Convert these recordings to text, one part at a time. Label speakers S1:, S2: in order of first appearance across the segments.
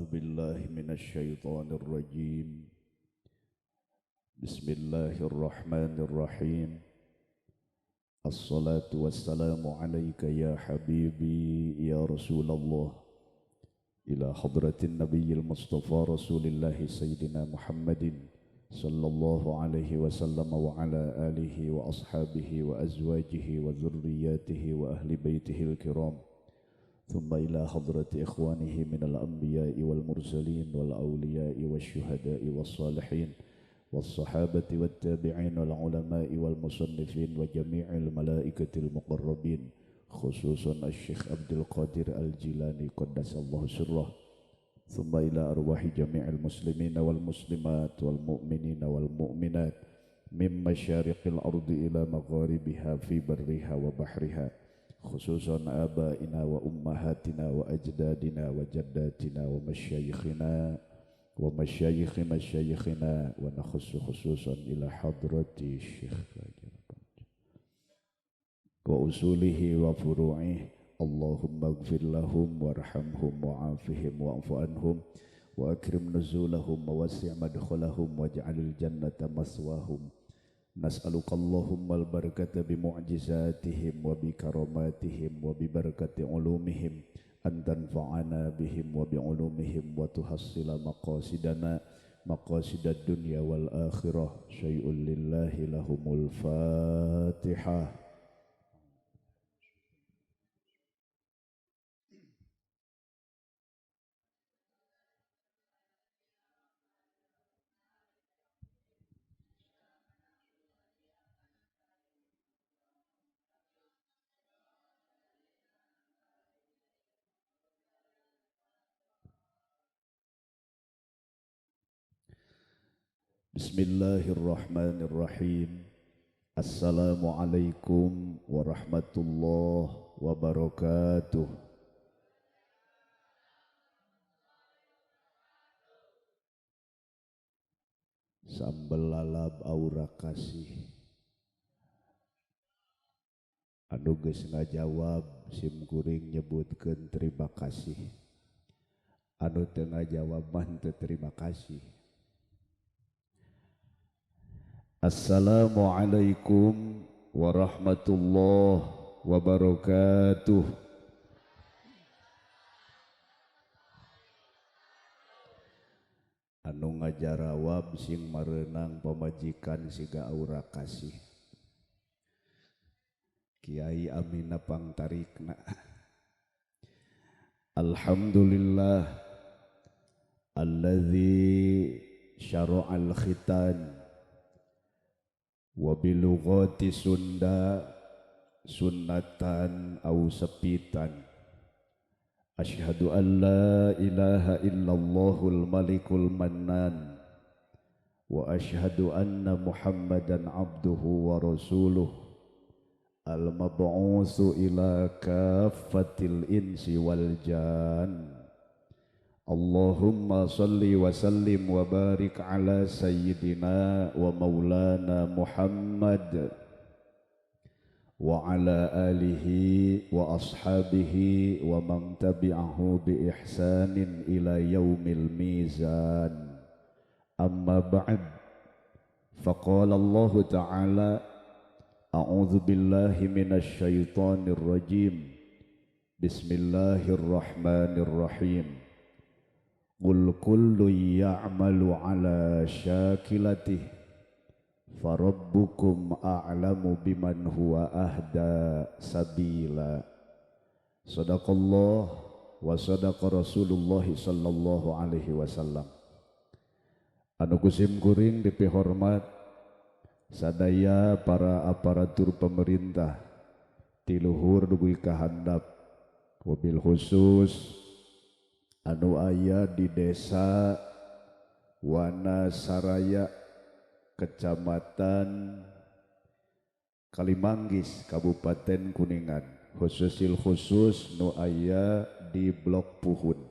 S1: أعوذ بالله من الشيطان الرجيم. بسم الله الرحمن الرحيم. الصلاة والسلام عليك يا حبيبي يا رسول الله، إلى حضرة النبي المصطفى رسول الله سيدنا محمد صلى الله عليه وسلم وعلى آله وأصحابه وأزواجه وذرياته وأهل بيته الكرام، ثم إلى حضرة إخوانه من الأنبياء والمرسلين والأولياء والشهداء والصالحين والصحابة والتابعين والعلماء والمصنفين وجميع الملائكة المقربين، خصوصا الشيخ عبد القادر الجيلاني قدس الله سره، ثم إلى أرواح جميع المسلمين والمسلمات والمؤمنين والمؤمنات من مشارق الأرض إلى مغاربها في برها وبحرها، خصوصا آبائنا وأمهاتنا وأجدادنا وجداتنا ومشايخنا ومشايخ مشايخنا، ونخص خصوصا إلى حضرة الشيخ وأصوله وفروعه. اللهم اغفر لهم وارحمهم وعافهم واعف عنهم وأكرم نزولهم ووسع مدخلهم واجعل الجنة مثواهم. نسألك اللهم البركة بمعجزاتهم وبكراماتهم وببركة علومهم أن تنفعنا بهم وبعلومهم وتحصل مقاصدنا مقاصد الدنيا والآخرة. شيء لله لهم الفاتحة. Bismillahirrahmanirrahim. Assalamualaikum warahmatullahi wabarakatuh. Sambel lalab aura kasih. Anu geus ngajawab sim kuring nyebutkeun terima kasih. Anu teu ngajawab mah teu terima kasih. Assalamualaikum warahmatullahi wabarakatuh. Anu ngajarawab sing mareunang pamajikan siga aura kasih. Kiai Amina pangtarikna. Alhamdulillah alladzi syara'al khitan wa bilughati Sunda sunnatan au sepitan. Asyhadu an la ilaha illallahul malikul mannan wa asyhadu anna Muhammadan abduhu wa rasuluh al mab'utsu ila kaffatil insi wal jan. Allahumma salli wa sallim wa barik ala sayyidina wa maulana Muhammad wa ala alihi wa ashabihi wa man tabi'ahu bi ihsanin ila yaumil mizan. Amma ba'd. Faqala Allah ta'ala, a'udzu billahi minasy syaithanir rajim. Bismillahirrahmanirrahim. Qul kullu ya'malu ala syakilatihi farabbukum a'lamu biman huwa ahda sabila. Sadaqallah wa sadaqa Rasulullah sallallahu alaihi wasallam. Anu kusim kuring dipihormat sadaya para aparatur pemerintah tiluhur dugi ka handap, wabil khusus anu aya di desa Wanasaraya, Kecamatan Kalimanggis, Kabupaten Kuningan, khususil khusus nu aya di Blok Puhun.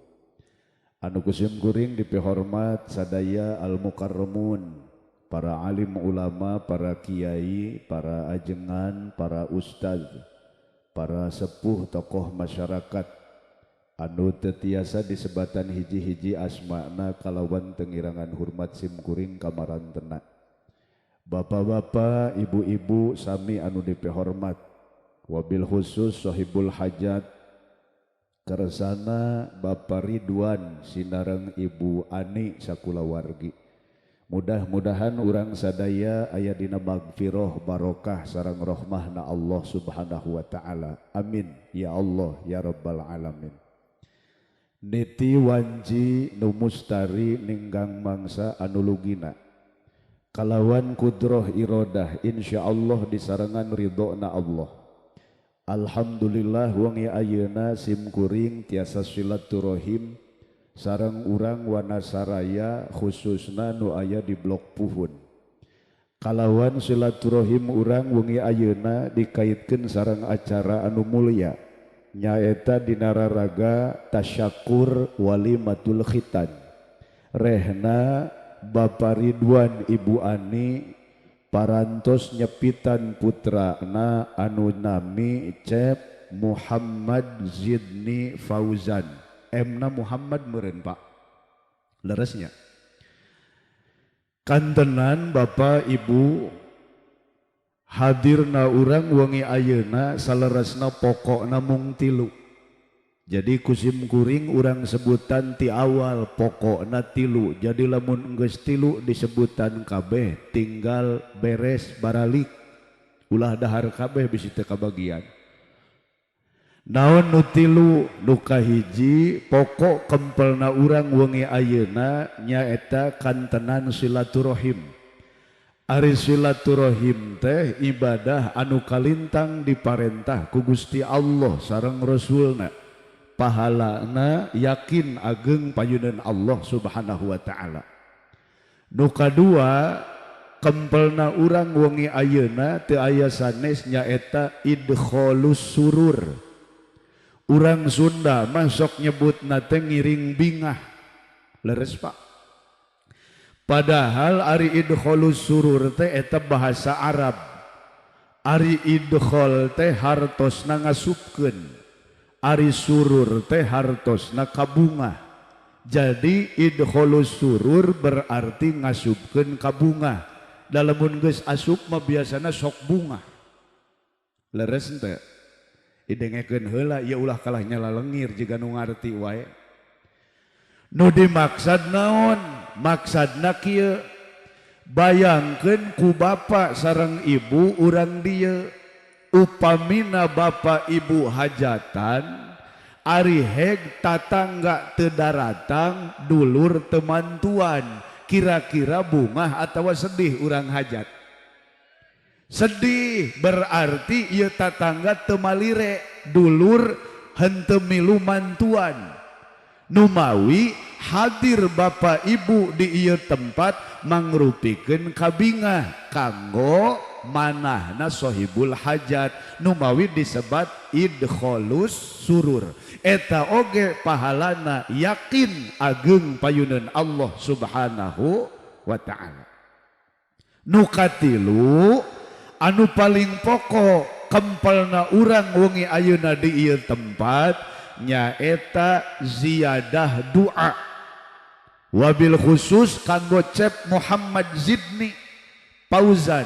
S1: Anu kusim kuring dipihormat sadaya al mukarramun, para alim ulama, para kiai, para ajengan, para ustaz, para sepuh tokoh masyarakat, Anu teu tiasa disebatan hiji-hiji asmana kalawan tengirangan hormat simkuring kamarantena. Bapak-bapak, ibu-ibu sami anu dipehormat. Wabil khusus sohibul hajat kersana Bapak Ridwan sinareng Ibu Ani sakulawargi. Mudah-mudahan urang sadaya aya dina magfirah barokah sareng rahmahna Allah Subhanahu wa taala. Amin ya Allah ya rabbal alamin. Niti wanci nu mustari ninggang mangsa anu lugina. Kalawan kudroh irodah insyaallah disarengan ridhona Allah. Alhamdulillah wengi ayeuna simkuring tiasa silaturahim sareng urang Wanasaraya khususna nu aya di Blok Puhun. Kalawan silaturahim urang wengi ayeuna dikaitkeun sareng acara anu mulia nyaeta dina raraga tasyakur walimatul khitan. Rehna Bapak Ridwan Ibu Ani parantos nyepitan putrana anu nami Cep Muhammad Zidni Fauzan. Emna Muhammad meureun Pak. Leresnya. Kantenan Bapak Ibu hadirna urang wengi ayeuna saleresna pokokna mung tilu. Jadi kusim kuring urang sebutan ti awal pokokna tilu. Jadi lamun geus tilu disebutan kabeh tinggal beres baralik. Ulah dahar kabeh bisi teu kabagian. Naon nu tilu? Nu kahiji pokok kempelna urang wengi ayeuna nyaeta kantenan silaturahim. Ari silaturahim teh ibadah anu kalintang diparentah ku Gusti Allah sareng Rasulna. Pahalana yakin ageng payunan Allah Subhanahu wa taala. Nu kadua kempelna urang wengi ayeuna teu aya sanes nyaeta idkholus surur. Urang Sunda mah sok nyebutna teh ngiring bingah. Leres Pak. Padahal ari idkholus surur teh eta bahasa Arab. Ari idkhol teh hartosna ngasupkeun. Ari surur teh hartosna kabungah. Jadi idkholus surur berarti ngasupkeun kabungah. Dalamun geus asup mah biasana sok bungah. Leres henteu? Idengekeun heula ieu ulah kalah nyala lengir jiga nu ngarti wae. Nu dimaksad naon? Maksadna kieu. Bayangkeun ku bapak sareng ibu urang dieu. Upamina bapak ibu hajatan ari heg tatangga teu daratang dulur teu mantuan, kira-kira bungah atawa sedih urang hajat? Sedih. Berarti ieu tatangga teu malire, dulur henteu milu mantuan. Numawi hadir bapak ibu di ieu tempat mangrupikeun kabingah kanggo manahna sohibul hajat. Numawi disebat idkholus surur. Eta oge pahalana yakin ageng payunan Allah Subhanahu wa taala. Nu katilu anu paling pokok kempelna urang wengi ayeuna di ieu tempat nyaeta ziyadah doa. Wabil khusus kanggo Cep Muhammad Zidni Fauzan,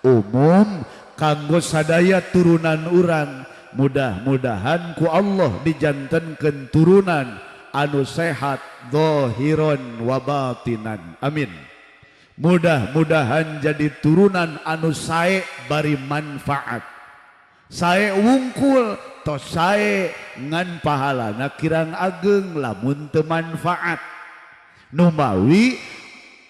S1: umum kanggo sadaya turunan urang, mudah-mudahan ku Allah dijantenkeun turunan anu sehat zahiron wa batinan. Amin. Mudah-mudahan jadi turunan anu sae bari manfaat. Sae wungkul tos sae ngan pahalana kirang ageng lamun teu manfaat. Numawi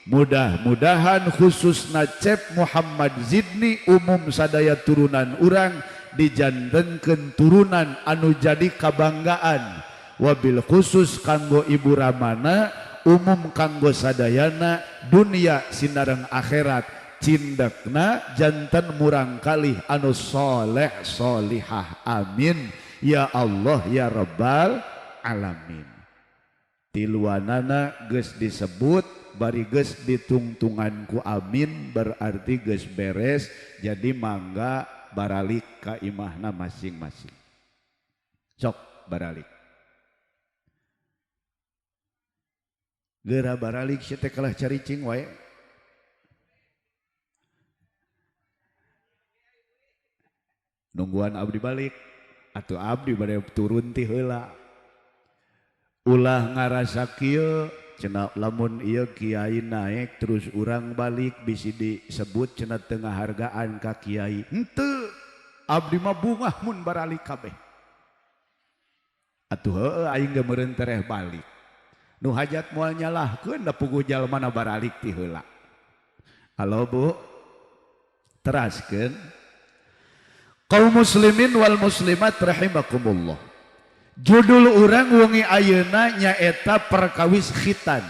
S1: mudah-mudahan khususna Cep Muhammad Zidni umum sadaya turunan urang dijantenkeun turunan anu jadi kabanggaan. Wabil khusus kanggo Ibu Ramana, umum kanggo sadayana dunia sinareng akhirat, cindekna janten murang kalih anu soleh solihah. Amin ya Allah ya rabbal alamin. Tiluanana geus disebut bari geus ditungtungan ku amin, berarti geus beres. Jadi mangga baralik ka imahna masing-masing. Sok baralik. Geura baralik sia teh kalah caricing wae. Nungguan abdi balik atuh abdi bade turun ti heula. Ulah ngarasa kieu cenah lamun ieu kiai naek terus urang balik bisi disebut cenah teu ngahargaan ka kiai. Henteu, abdi mah bungah mun baralik kabeh. Atuh heueuh aing ge meureun tereh balik. Nu hajat moal nyalahkeun da puguh jalmana baralik ti heula. Halo Bu, teraskeun. Kaum muslimin wal muslimat rahimakumullah. Judul urang wengi ayeuna nyaeta perkawis khitan.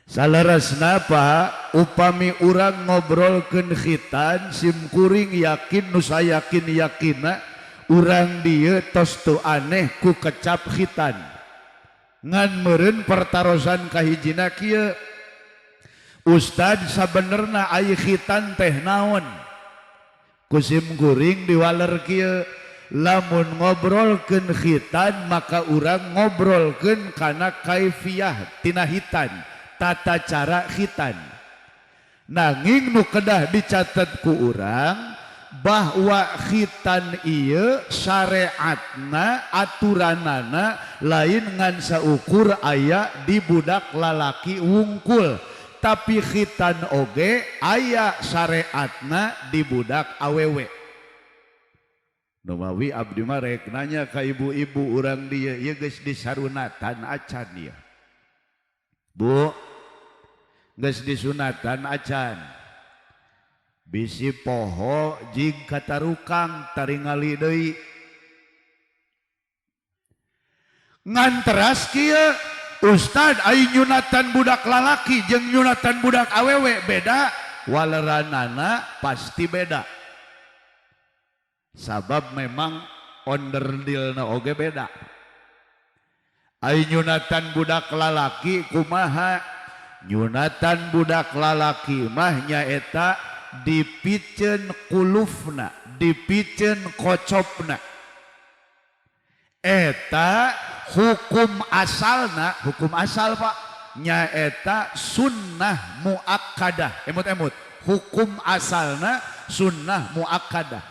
S1: Saleresna Pak, upami urang ngobrolkeun khitan sim kuring yakin nu sayakin yakina urang dieu tos teu aneh ku kecap khitan. Ngan meureun pertarosan kahijina kieu. Ustad sabenerna ai khitan teh naon? Ku sim kuring diwaler kieu. Lamun ngobrolkeun khitan maka urang ngobrolkeun kana kaifiah tina hitan, tata cara khitan. Nanging nu kedah dicatet ku urang bahwa khitan ieu syariatna aturanana lain ngan saukur aya di budak lalaki wungkul, tapi khitan oge aya syariatna di budak awewe. Numawi abdi mah rek nanya ka ibu-ibu urang dieu, ieu geus disarunatan acan ieu. Bu, geus disunatan acan. Bisi poho jig katarukang taringali deui. Ngan teras kieu, Ustad ai nyunatan budak lalaki jeung nyunatan budak awewe beda, waleranana pasti beda. Sabab memang onderdilna oge beda. Ai nyunatan budak lalaki kumaha? Nyunatan budak lalaki mah nyaeta dipiceun kulufna, dipiceun kocopna. Eta hukum asalna, hukum asal Pak, nyaeta sunnah muakkadah. Emut-emut, hukum asalna sunnah muakkadah.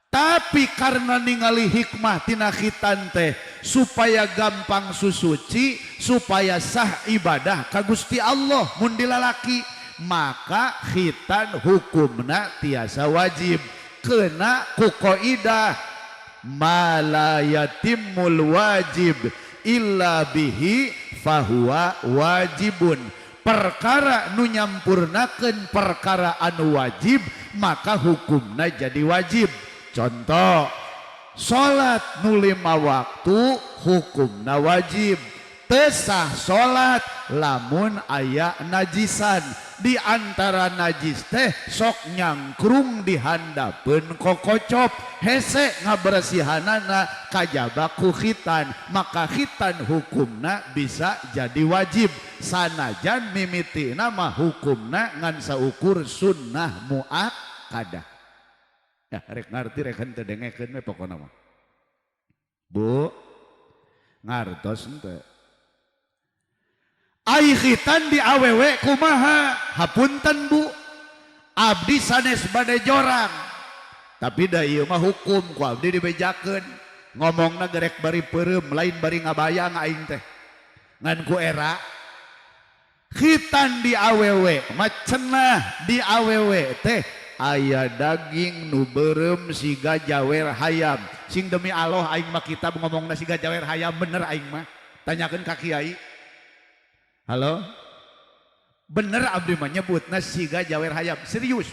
S1: Tapi karena ningali hikmah tina khitan teh supaya gampang susuci, supaya sah ibadah ka Gusti Allah mun dilalaki, maka khitan hukumna tiasa wajib. Kena ku kaidah ma la yatimmul wajib illa bihi fahuwa wajibun. Perkara nu nyampurnakeun perkara anu wajib maka hukumna jadi wajib. Contoh, salat nu 5 waktu hukumna wajib. Teu sah salat lamun aya najisan. Di antara najis teh sok nyangkrung di handapeun kokocop, hese ngabersihanana kajaba ku khitan, maka khitan hukumna bisa jadi wajib. Sanajan mimitina mah hukumna ngan saukur sunnah muakkadah. Ya, rek ngarti rek henteu dengekeun we pokona mah. Bu, ngartos henteu. Ai khitan di awewe kumaha? Hapunten Bu, abdi sanes bade jorang. Tapi da ieu mah hukum ku abdi dibejakeun. Ngomongna gerek bari peureum, lain bari ngabayang aing teh. Ngan ku era khitan di awewe mah cenah di awewe teh aya daging nu beureum siga jawer hayam. Sing demi Allah aing mah kitab ngomongna siga jawer hayam bener aing mah. Tanyakeun ka kiai. Halo? Bener abdi mah nyebutna siga jawer hayam, serius.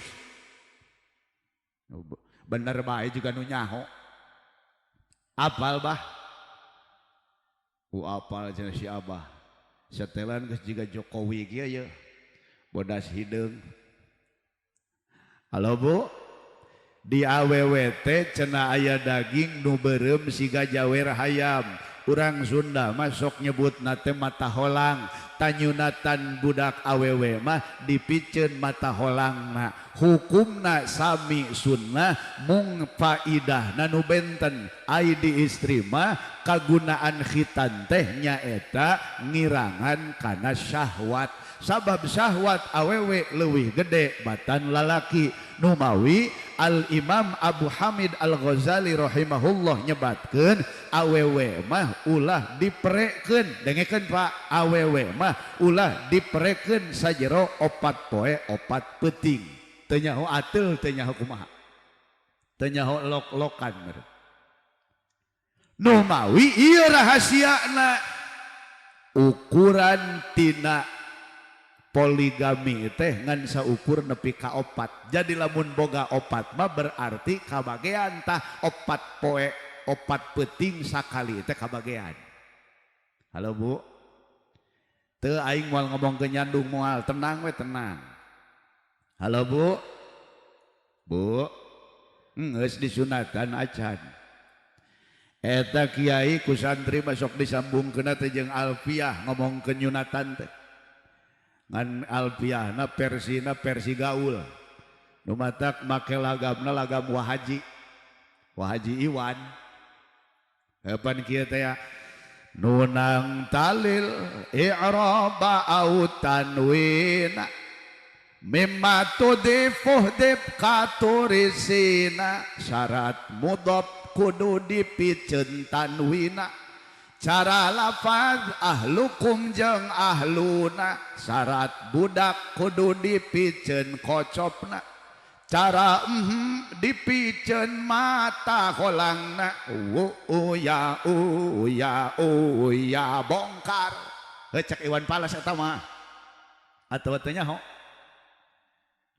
S1: Bener bae juga nu nyaho. Apal bah? Ku apal cenah si Abah. Setelan geus jiga Jokowi kieu ye. Bodas hideung. Halo Bu, di AWWT cenah aya daging nu beureum siga jawer hayam. Urang Sunda mah sok nyebutna teh mata holang. Tanyunatan budak awewe mah dipiceun mata holangna. Hukumna sami sunnah, mung faidahna nu benten. Ai di istri mah kagunaan khitan teh nyaeta ngirangan kana syahwat. Sabab syahwat awewe leuwih gede batan lalaki. Numawi Al Imam Abu Hamid Al Ghazali rahimahullah nyebatkeun awewe mah ulah diperekeun. Dengekeun Pak, awewe mah ulah diperekeun sajero 4 poe 4 peuting. Teu nyaho ateul, teu nyaho kumaha, teu nyaho lok-lokan. Numawi ieu rahasiana ukuran tina poligami teh ngan saukur nepi ka 4. Jadi lamun boga 4 mah berarti kabagean tah 4 poe 4 peuting sakali teh kabagean. Halo Bu, teu aing moal ngomong ke nyandung moal, tenang we tenang. Halo Bu, Bu, geus disunatan acan. Eta kiai ku santri masuk disambungkeun teh jeung Alfiah ngomong ke nyunatan teh. Ngan Alfiahna versina versi gaul. Nu matak make lagamna lagam Wahaji. Wahaji Iwan. Kapan kieu teh ya? Nunang talil i'raba au tanwina mimma tudifuh dib katurisina syarat mudhof kudu dipiceun tanwina cara lafaz ahlukum jeung ahluna syarat budak kudu dipiceun kocopna cara dipiceun mata holangna u ya u ya u ya bongkar. Heuh cek Iwan Fals eta mah atawa teu nyaho.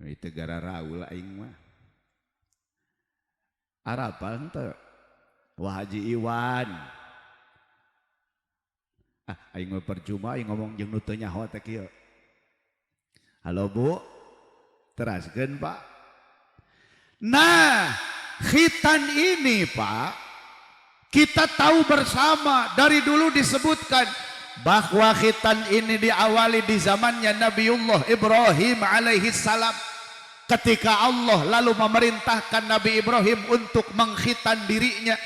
S1: Itu gara raul aing mah. Arapal henteu? Wah Haji Iwan. Ah, aing mah percuma aing ngomong jeung nu teu nyaho teh kieu. Halo Bu, teraskeun Pak. Nah, khitan ini Pak, kita tahu bersama dari dulu disebutkan bahwa khitan ini diawali di zamannya Nabiullah Ibrahim alaihi salam. Ketika Allah lalu memerintahkan Nabi Ibrahim untuk mengkhitan dirinya,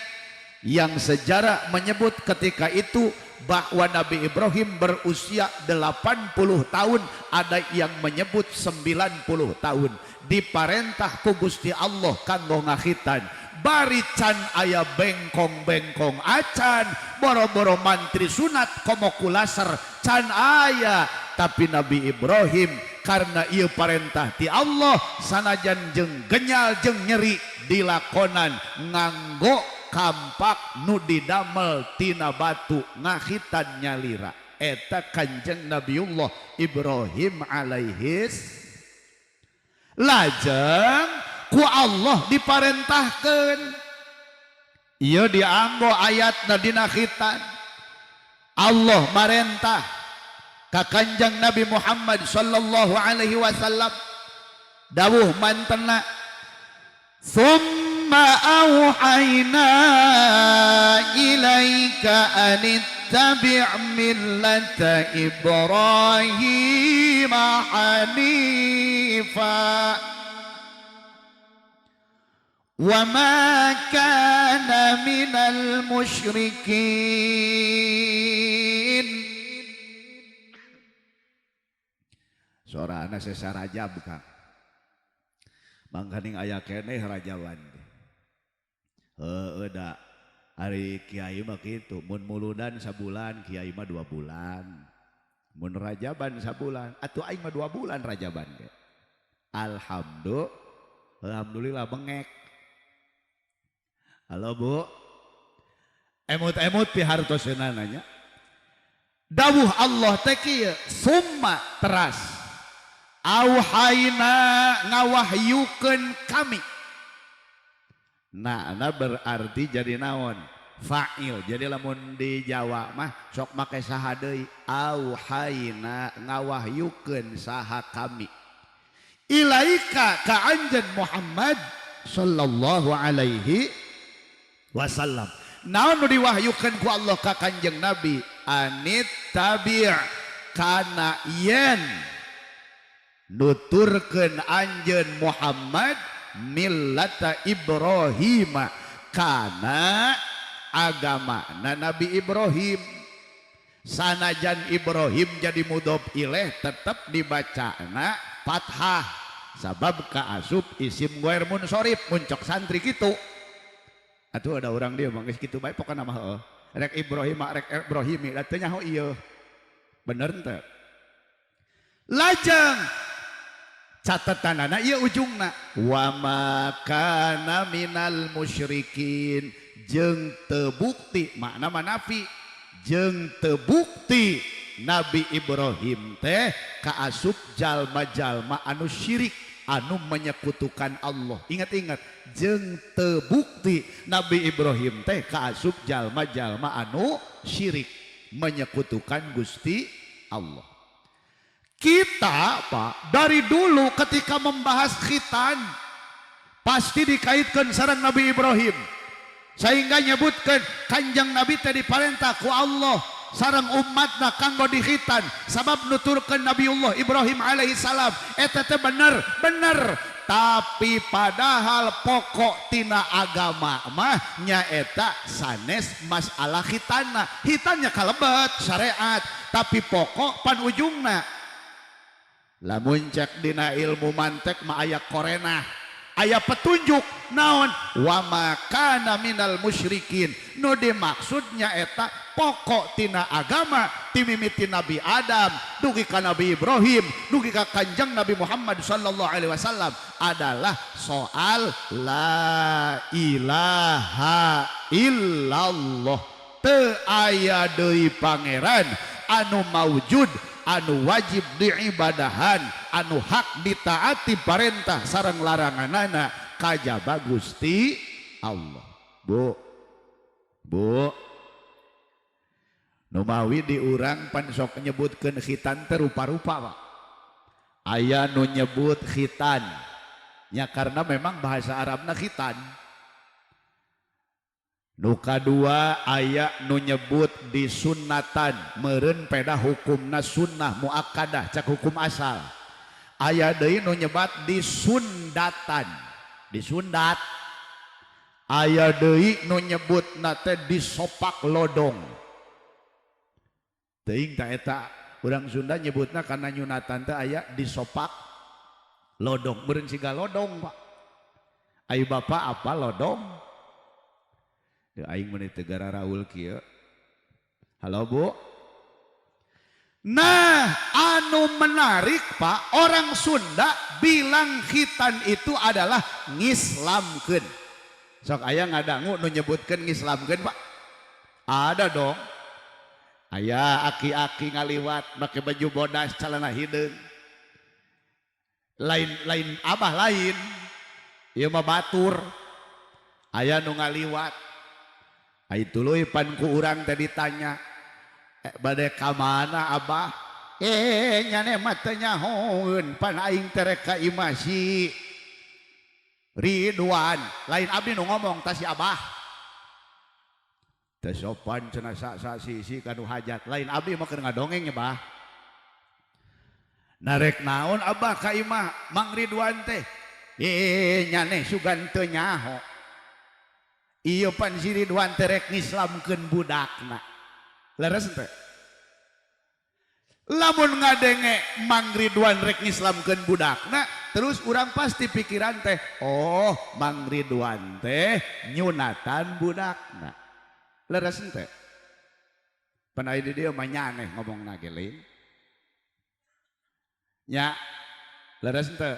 S1: yang sejarah menyebut ketika itu bahwa Nabi Ibrahim berusia 80 tahun, ada yang menyebut 90 tahun. Diparentah ku Gusti Allah kanggo ngakhitan. Bari can aya bengkong-bengkong acan, boro-boro mantri sunat komo ku laser can aya. Tapi Nabi Ibrahim karena ieu parentah ti Allah sanajan jeung genyal jeung nyeri dilakonan nganggo kampak nu didamel tina batu ngakhitan nyalira. Eta Kanjeng Nabiullah Ibrahim alaihis. Lajeng ku Allah diparentahkeun ieu dianggo ayatna dina khitan. Allah marentah ka Kanjeng Nabi Muhammad sallallahu alaihi wasallam dawuh mantena summa auhayna ilaika anittabi' millata Ibrahim hanifa wa ma kana minal musyrikin. Sorana sesa rajab Kang. Mangkaning aya keneh rajaban. Heueuh da ari kiai mah kitu, mun muludan sabulan kiai mah 2 bulan. Mun rajaban sabulan, atuh aing mah 2 bulan rajaban ge. Alhamdulillah bengek. Halo Bu. Emut-emut pihartoseuna nanya. Dawuh Allah teh kieu, summa teras auhayna ngawahyukeun kami. Nah, nah berarti jadi naon? Fa'il. Jadi lamun di Jawa mah sok make saha deui, auhayna ngawahyukeun saha kami. Ilaika ka anjeun Muhammad sallallahu alaihi wasallam. Naon nu diwahyukeun ku Allah ka Kanjeng Nabi? Anit tabi' kana yen nuturkeun anjeun Muhammad millata Ibrahim kana agama na Nabi Ibrahim. Sanajan Ibrahim jadi mudhof ilaih tetep dibacana fathah sabab kaasup isim ghair munsharif muncok santri kitu. Atuh ada orang dia mah geus kitu bae pokona mah heueuh. Rek Ibrahim rek Ibrahimi da teu nyaho ieu. Bener teu? Lajeng catatanana ieu ujungna wa ma kana minal musyrikin jeung teu bukti makna manafi jeung teu bukti Nabi Ibrahim teh kaasup jalma-jalma anu syirik anu menyekutukan Allah. Ingat-ingat jeung teu bukti Nabi Ibrahim teh kaasup jalma-jalma anu syirik menyekutukan Gusti Allah. Kita Pak dari dulu ketika membahas khitan pasti dikaitkan sareng Nabi Ibrahim. Sehingga nyebutkan Kanjeng Nabi teh diparentah ku Allah sareng umatna kanggo dikhitan sabab nuturkeun Nabiullah Ibrahim alaihi salam eta teh bener bener, tapi padahal pokok tina agama mah nyaeta sanes masalah khitanna. Khitannya kalebet syariat tapi pokok pan ujungna. Lamun cek dina ilmu mantek mah aya korenah, aya petunjuk naon wa ma kana minal musyrikin. Nu dimaksudnya eta pokok tina agama timimiti Nabi Adam dugi ka Nabi Ibrahim dugi ka Kanjeng Nabi Muhammad sallallahu alaihi wasallam adalah soal la ilaha illallah. Teu aya deui pangeran anu maujud anu wajib diibadahan anu hak ditaati parentah sareng laranganana kajaba Gusti Allah. Bu, bu, numawi di urang pan sok nyebutkeun khitan teh rupa-rupa Pak. Aya nu nyebut khitan nya karena memang bahasa Arabna khitan. Nu kadua aya nu nyebut disunatan meureun peda hukumna sunnah muakkadah cak hukum asal. Aya deui nu nyebat disundatan, disundat. Aya deui nu nyebutna teh disopak lodong. Teuing ta eta urang Sunda nyebutna kana nyunatan teh aya disopak lodong, meureun siga lodong Pak. Ayo bapak apa lodong? Aing meuni teu gara raul kieu. Halo Bu. Nah, anu menarik Pak, orang Sunda bilang khitan itu adalah ngislamkeun. Sok aya ngadangu nu nyebutkeun ngislamkeun Pak? Ada dong. Aya aki-aki ngaliwat make baju bodas celana hideung. Lain lain abah lain. Ieu mah batur. Aya nu ngaliwat. Ai tuluy pan ku urang teh ditanya, bade ka mana abah? Nyane mah teu nyahoeun pan aing teh rek ka imah si Ridwan. Lain abdi nu ngomong tah si abah. Teu sopan cenah sa sisi kanu hajat. Lain abdi mah keur ngadongeng ya bah. Narek naon abah ka imah Mang Ridwan teh? Nyane sugan teu nyaho. Ieu pan si Ridwan teh rek ngislamkeun budakna. Leres teh? Lamun ngadenge Mang Ridwan rek ngislamkeun budakna, terus urang pasti pikiran teh, oh Mang Ridwan teh nyunatan budakna. Leres teh? Pan aya di dieu mah nyaneh ngomongna ge lain. Nya, leres teh?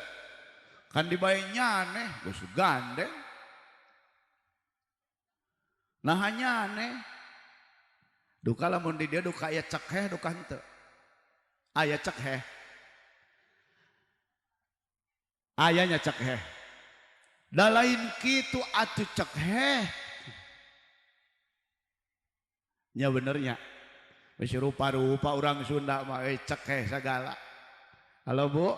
S1: Kan dibae nyaneh, geus gandeng. Nah hanya aneh. Duka lamun di dia duka aya cekheh duka henteu. Aya cekheh. Ayanya cekheh. Da lain kitu atuh cekheh. Nya benernya. Geus rupa-rupa urang Sunda mah cekheh sagala. Halo Bu.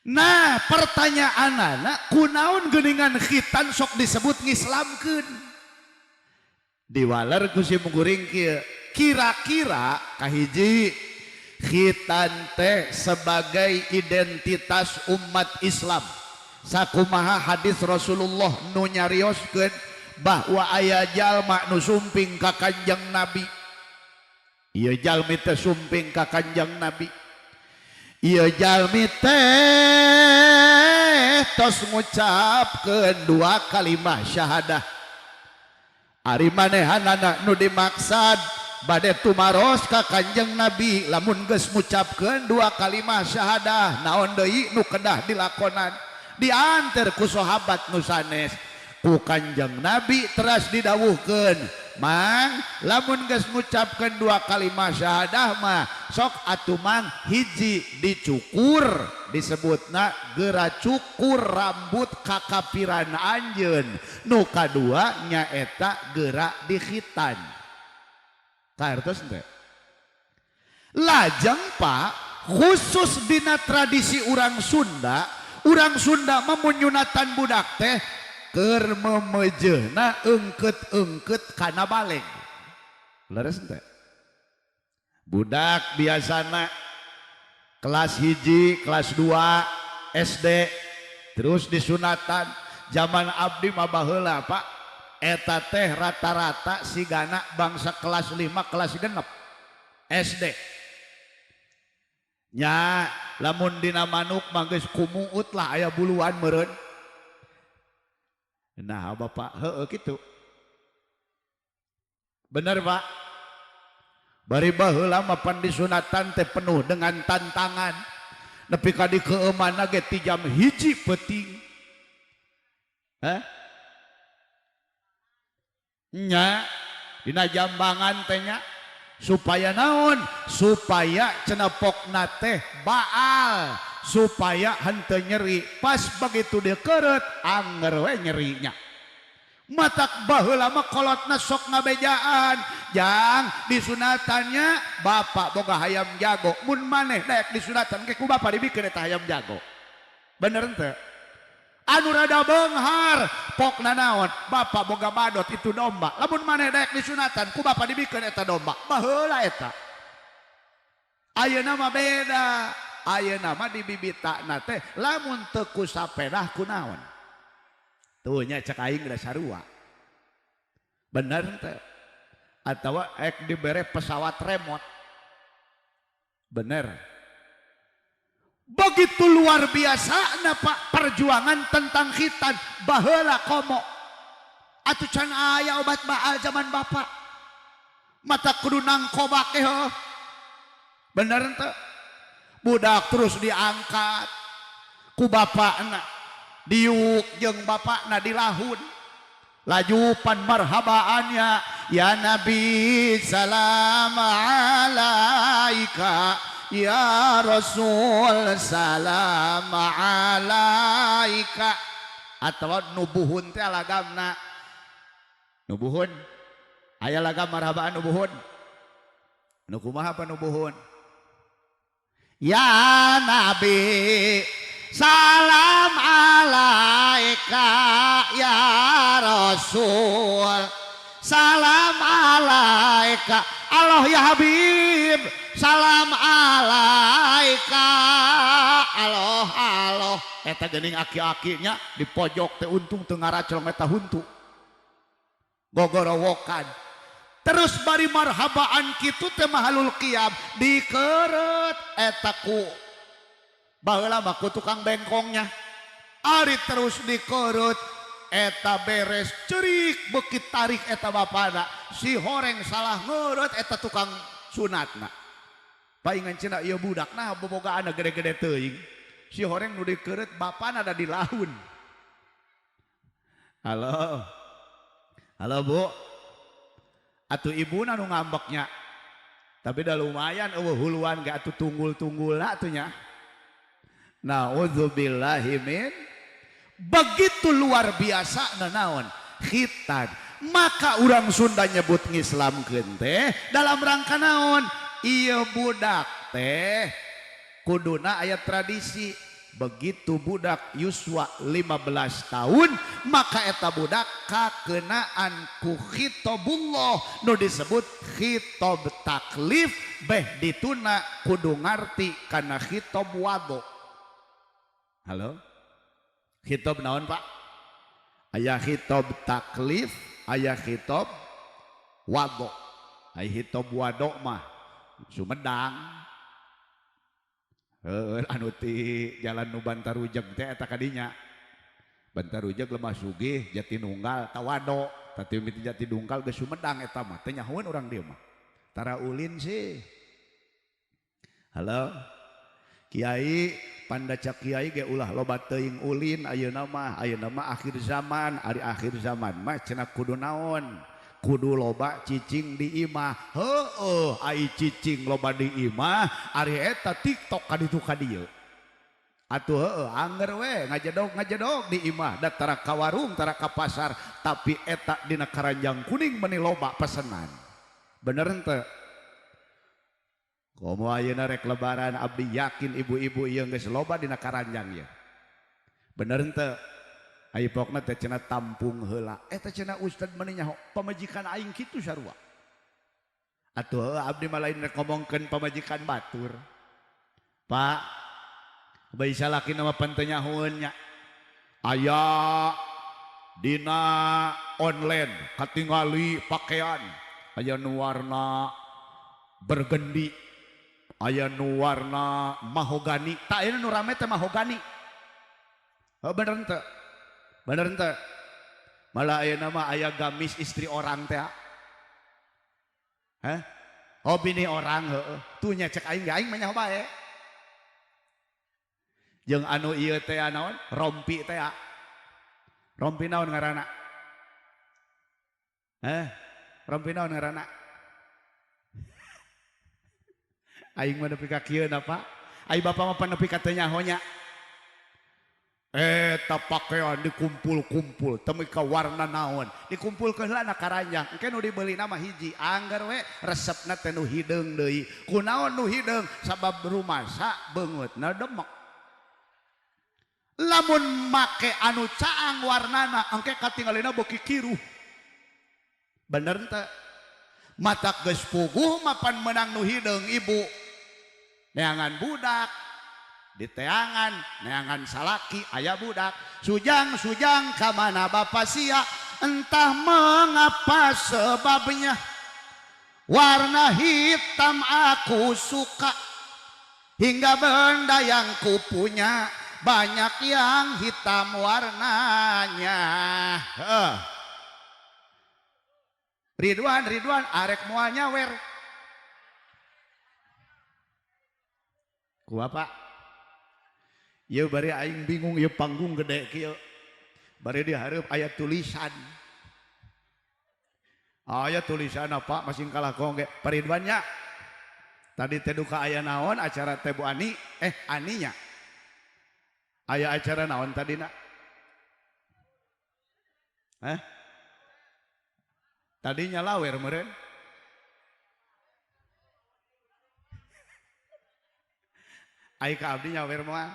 S1: Nah, pertanyaan anak, kunaon geuningan khitan sok disebut ngislamkeun? Diwaler ku sim kuring kieu, kira-kira kahiji, khitan teh sebagai identitas umat Islam. Sakumaha hadis Rasulullah nu nyarioskeun bahwa aya jalma nu sumping ka Kanjeng Nabi. Ieu jalmi teh sumping ka Kanjeng Nabi. Ieu jalmi teh tos ngucapkeun dua kalimah syahadah. Ari manehanana nu dimaksad bade tumaros ka Kanjeng Nabi, lamun geus ngucapkeun dua kalimah syahadah, naon deui nu kedah dilakonan? Dianter ku sahabat nu sanes. Ku Kanjeng Nabi teras didawuhkeun, "Mang, lamun geus ngucapkeun dua kalimah syahadah mah sok atuh, Mang, hiji dicukur, disebutna gera cukur rambut kakapiran anjeun, nu kadua nyaeta gera dikhitan." Kahartos teh? Lajeng, Pak, khusus dina tradisi urang Sunda, urang Sunda mah mun nyunatan budak teh keur memejeuna eungkeut-eungkeut kana baleg. Leres teh? Budak biasana kelas 1, kelas 2 SD terus disunatan. Zaman abdi mah baheula, Pak, eta teh rata-rata sigana bangsa kelas 5, kelas 6 SD nya. Lamun dina manuk mah geus kumuut lah, aya buluan meureun. Nah, Bapak, heeh, kitu bener, Pak. Bari baheula mah pan disunatan teh penuh dengan tantangan, nepi ka dikeueumana ge ti jam 1 peuting. Hah? Nya dina jambangan teh nya, supaya naon? Supaya cenepokna teh baal, supaya henteu nyeri. Pas begitu dikeureut, anger we nyerinya. Matak baheula mah kolotna sok ngabejaan, "Jang, disunatannya, bapak boga hayam jago, mun maneh daek disunatan ke ku bapak dibikeun eta hayam jago." Bener henteu? Anu rada beunghar pokna naon? "Bapak boga badot, itu domba, lamun maneh daek disunatan ku bapak dibikeun eta domba." Baheula eta. Ayeuna mah beda. Ayeuna mah dibibitana teh lamun teu ku sapedah, ku naon? Tuh nya, cek aing geus sarua. Bener teh? Atawa ek dibere pesawat remote. Bener. Begitu luar biasa na, Pak, perjuangan tentang khitan baheula komo. Atuh can aya obat baal zaman bapak. Mata kudu nangkobak heuh. Bener teu? Budak terus diangkat ku bapakna, diuk jeung bapakna dilahun, lajupan marhabaannya, "Ya Nabi, salam alaika, ya Rasul, salam alaika." Atau nubuhun teh lagamna, nubuhun, aya lagam marhabaan nubuhun. Nu kumaha apa nubuhun? "Ya Nabi, salam alaika, ya Rasul, salam alaika, Allah ya Habib, salam alaika, Allah Allah." Eta geuning aki-akinya di pojok teh, untung teu ngaracelong eta huntu, gogorowokan terus. Bari marhabaan kitu teh mahalul qiyam, dikeret eta ku baheula mah ku tukang bengkongnya. Ari terus dikeret eta beres cerik, beuki tarik eta bapana, si horeng salah ngeureut eta tukang sunatna. Paingan cenah, "Ieu budak nah bobogaan gede-gede teuing." Si horeng nu dikeureut bapana ada di lahun. Halo, halo, Bu, atuh ibuna nu ngambeknya, tapi dah lumayan eueuh huluan ge atuh, tunggul-tunggulna atuh nya. Nauzubillahi min. Begitu luar biasa naon khitan. Maka orang Sunda nyebut ngislamkeun teh dalam rangka naon? Ieu budak teh kuduna aya tradisi. Begitu budak yuswa 15 tahun, maka eta budak kakenaan ku khitabullah nu disebut khitab taklif, beh dituna kudu ngarti kana khitab wado. Halo, khitab naon, Pak? Aya khitab taklif, aya khitab wado. Aya khitab wado mah Sumedang. Heuh, anu ti jalan nu Bantarujeg teh eta kadinya. Bantarujeg, Lemah Sugih, Jatinunggal, Tawado. Tadi miti Jatinunggal geus Sumedang eta mah. Teu nyahoeun urang dieu mah. Tara ulin sih. Halo. Kiai pandaca kiai ge ulah loba teuing ulin ayeuna mah, ayeuna mah akhir zaman, ari akhir zaman mah cenah kudu naon? Kudu loba cicing di imah. Heueuh, ai cicing loba di imah, ari eta TikTok ka ditu ka dieu. Atuh heueuh, angger we ngajedog ngajedog di imah, da tara ka warung, tara ka pasar, tapi eta dina karanjang kuning meuni loba pesenan. Bener henteu? Komo ayeuna rek lebaran, abdi yakin ibu-ibu ieu geus loba dina karanjang ieu. Bener henteu? Ai pokna teh cenah tampung heula. Eta cenah ustad meuni nyaho pamajikan aing kitu sarua. Atuh abdi mah lain rek ngomongkeun pamajikan batur. Pak, bae salaki mah pan teu nyahoeun nya. Aya dina online katingali pakaian, aya nu warna burgundy, aya nu warna mahogani. Tak aya nu rame teh mahogani. Oh, bener henteu? Bener henteu? Malah aya nama aya gamis istri orang teh. Hah? Oh, bini orang heueuh. Tuh nya cek aing ge, aing mah nyaho bae. Jeung anu ieu teh naon? Rompi teh. Rompi naon ngaranna? Hah? Rompi naon ngaranna? Aing mah nepi ka kieu na, Pak. Ai bapa mah pan nepi ka teu nyaho nya. Eta pakaian dikumpul-kumpul temi ka warna naon dikumpulkeun heula na karanjang, engke nu dibeli mah hiji angger we resepna teh nu hideung deui. Kunaon nu hideung? Sabab rumasa beungeutna demek. Lamun make anu caang warnana engke katingalina beuki kiruh. Bener teu? Matak geus puguh mapan meunang nu hideung ibu neangan budak diteangan neangan salaki aya budak sujang sujang ka mana bapa sia, entah mengapa sebabnya warna hitam aku suka, hingga benda yang kupunya banyak yang hitam warnanya. Heeh. Ridwan, Ridwan arek moal nyawer ku bapak. Ieu bari aing bingung, ieu panggung gede kieu. Bari dihareup aya tulisan. Aya tulisan apa masing kalah kong ge. Pak Ridwan nya. Tadi teh duka aya naon acara teh Bu Ani, Aninya. Aya acara naon tadina? Hah? Tadinya lawer meureun. Ai ka abdi nyawer moal.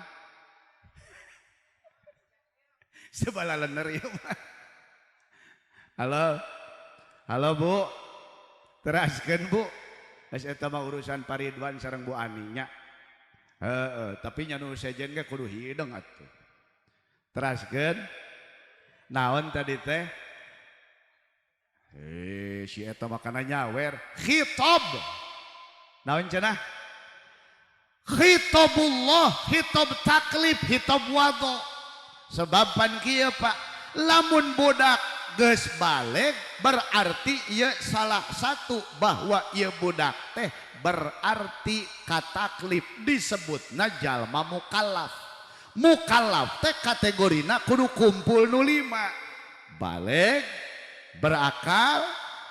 S1: Sebala lener ieu mah. Halo. Halo Bu. Teraskeun Bu. Geus eta mah urusan Pak Ridwan sareng Bu Ani nya. Heeh, tapi nya nu sejen ge kudu hideung atuh. Teraskeun. Naon tadi teh? Si eta makana nyawer khitab. Naon cenah? Khitabullah, khitab taklif, khitab wado. Sebab pan kieu Pak, lamun budak geus baleg berarti ieu salah satu bahwa ieu budak teh berarti kataklif disebutna jalma mukallaf. Mukallaf teh kategorina kudu kumpul nu 5. Baleg, berakal,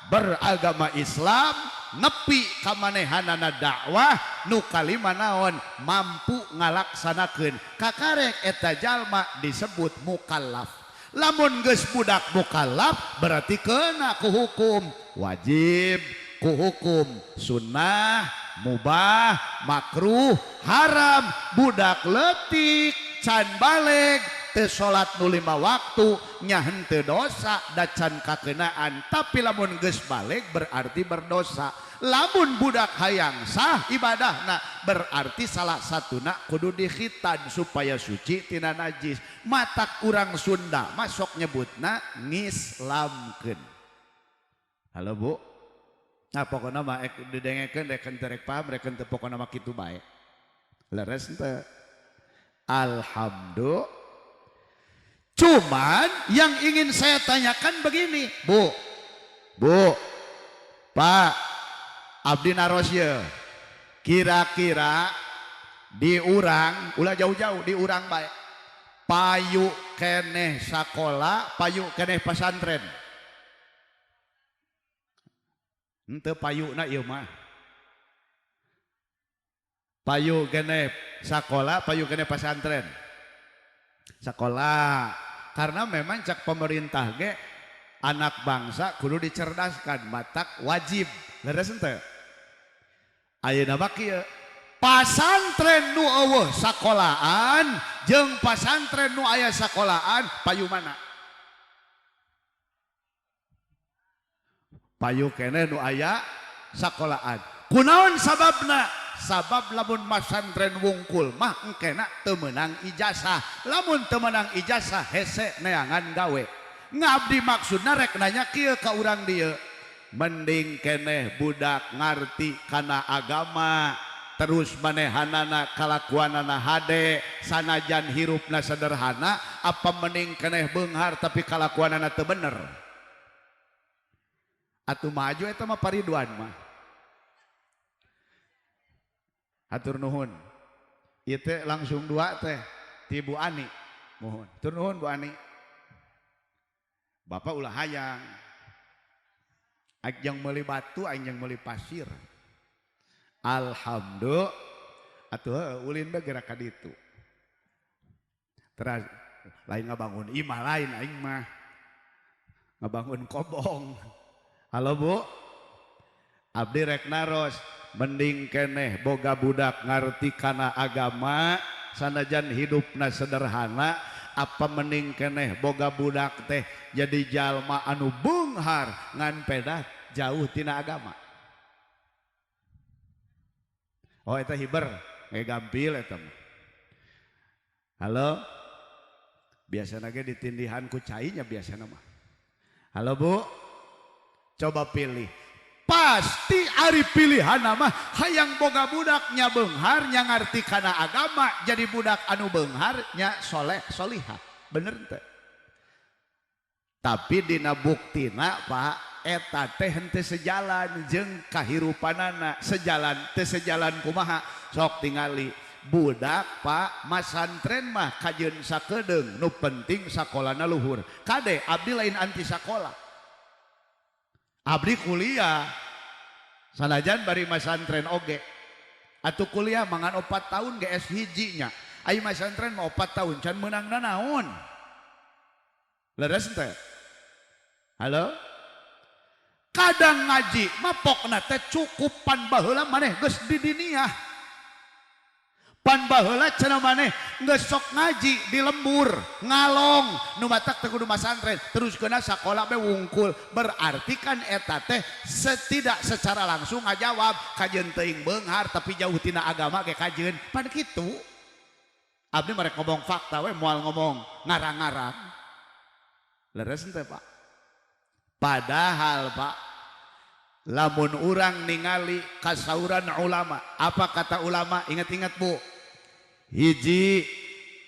S1: beragama Islam, nepi kamanehanana dakwah, nu kalima naon mampu ngalaksanakeun. Kakarek eta jalma disebut mukallaf. Lamun geus budak mukallaf berarti kena ku hukum wajib, ku hukum sunnah, mubah, makruh, haram. Budak leutik can baleg, teu salat nu 5 waktu, nya henteu dosa da can kakenaan. Tapi lamun geus baleg berarti berdosa. Lamun budak hayang sah ibadahna berarti salah satuna kudu dikhitan supaya suci tina najis. Matak urang Sunda masuk nyebutna ngislamkeun. Halo Bu. Nah pokona mah didengekeun rek henteu rek paham rek henteu pokona mah kitu bae. Leres henteu? Alhamdulillah. Cuman yang ingin saya tanyakan begini, Bu. Bu. Pak, abdi naros ye. Kira-kira di urang, ulah jauh-jauh di urang bae. Payu keneh sakola, payu keneh pesantren. Henteu payuna ieu mah. Payu keneh sakola, payu keneh pesantren. Sekolah, karena memang cak pemerintah ge anak bangsa kudu dicerdaskan, matak wajib. Leres henteu? Ayeuna mah kieu, pasantren nu eueuh sakolaan jeung pasantren nu aya sakolaan payu mana? Payu keneh nu aya sakolaan. Kunaon sababna? Sabab lamun masantren wungkul mah engkena teu meunang ijazah. Lamun teu meunang ijazah hese neangan gawe. Ngabdi maksudna rek nanya kieu ka urang dieu. Mending keneh budak ngarti kana agama, terus manehanana kalakuanana hade, sanajan hirupna sederhana, apa mending keneh beunghar tapi kalakuanana teu bener? Atuh maju eta mah pariduan mah. Hatur nuhun. Ieu teh langsung dua teh ti Bu Ani. Mohon. Hatur nuhun Bu Ani. Bapak ulah hayang. Aing jeung meuli batu, aing jeung meuli pasir. Alhamdulillah. Atuh ulin bae gerak ka ditu. Teras lain ngabangun imah lain aing mah. Ngabangun kobong. Halo Bu. Abdi rek naros, mending keneh boga budak ngarti kana agama sanajan hidupna sederhana, apa mending keneh boga budak teh jadi jalma anu beunghar ngan pedah jauh tina agama. Oh eta hiber, ngegampil eta mah. Halo. Biasana ge ditindihan ku cai nya biasana mah. Halo Bu. Coba pilih. Pasti ari pilihan mah hayang boga budak nya beunghar nya ngarti kana agama, jadi budak anu beunghar nya soleh solihah. Bener teu? Tapi dina buktina Pak eta teh henteu sejalan jeung kahirupanana. Sejalan teu sejalan kumaha? Sok tingali budak Pak masantren mah kajeun sakedeung, nu penting sakolana luhur. Kade abdi lain anti sakola. Abdi kuliah sanajan bari masantren oge. Atuh kuliah mangan 4 tahun GS hiji nya. Ai masantren mah 4 tahun can meunang nanaon. Leres teh? Halo? Kadang ngaji mah pokna teh cukup pan baheula maneh geus di diniah. Pan baheula cenah maneh geus sok ngaji di lembur, ngalong, nu matak teh kudu masantren, terus kena sakola be wungkul. Berarti kan eta teh setidak secara langsung ngajawab kajeun teuing beunghar tapi jauh tina agama ge kajeun. Pan kitu. Abdi mah rek ngomong fakta we moal ngomong ngarang-ngarang. Leres teh Pak? Padahal Pak, lamun urang ningali kasauran ulama, apa kata ulama? Ingat-ingat Bu. Hiji,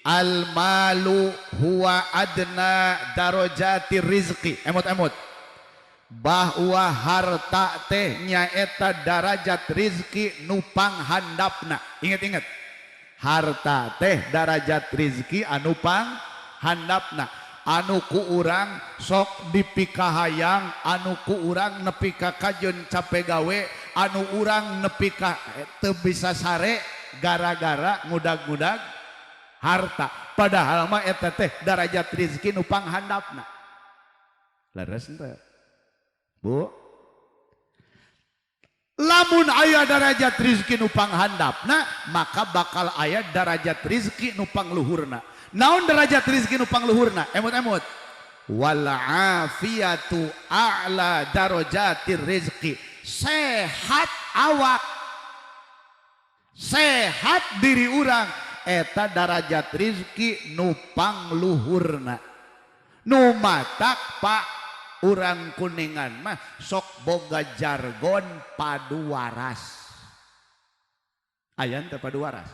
S1: al-malu huwa adna darajati rizqi. Emot-emot. Bahwa harta teh nyaeta darajat rizki nu panghandapna. Ingat-ingat. Harta teh darajat rizki anu panghandapna. Anu ku urang sok dipikahayang, anu ku urang nepi ka kajeun cape gawe, anu urang nepi ka teu bisa sare gara-gara ngudag-ngudag harta. Padahal mah eta teh darajat rizki nu panghandapna. Leres henteu? Bu? Lamun aya darajat rizki nu panghandapna, maka bakal aya darajat rizki nu pangluhurna. Naon derajat rizki nu pangluhurna? Emut-emut. Wal afiyatu a'la darajatir rizki. Sehat awak, sehat diri urang, eta darajat rizki nu pangluhurna. Nu matak Pak, urang Kuningan mah sok boga jargon padu waras. Aya teu padu waras?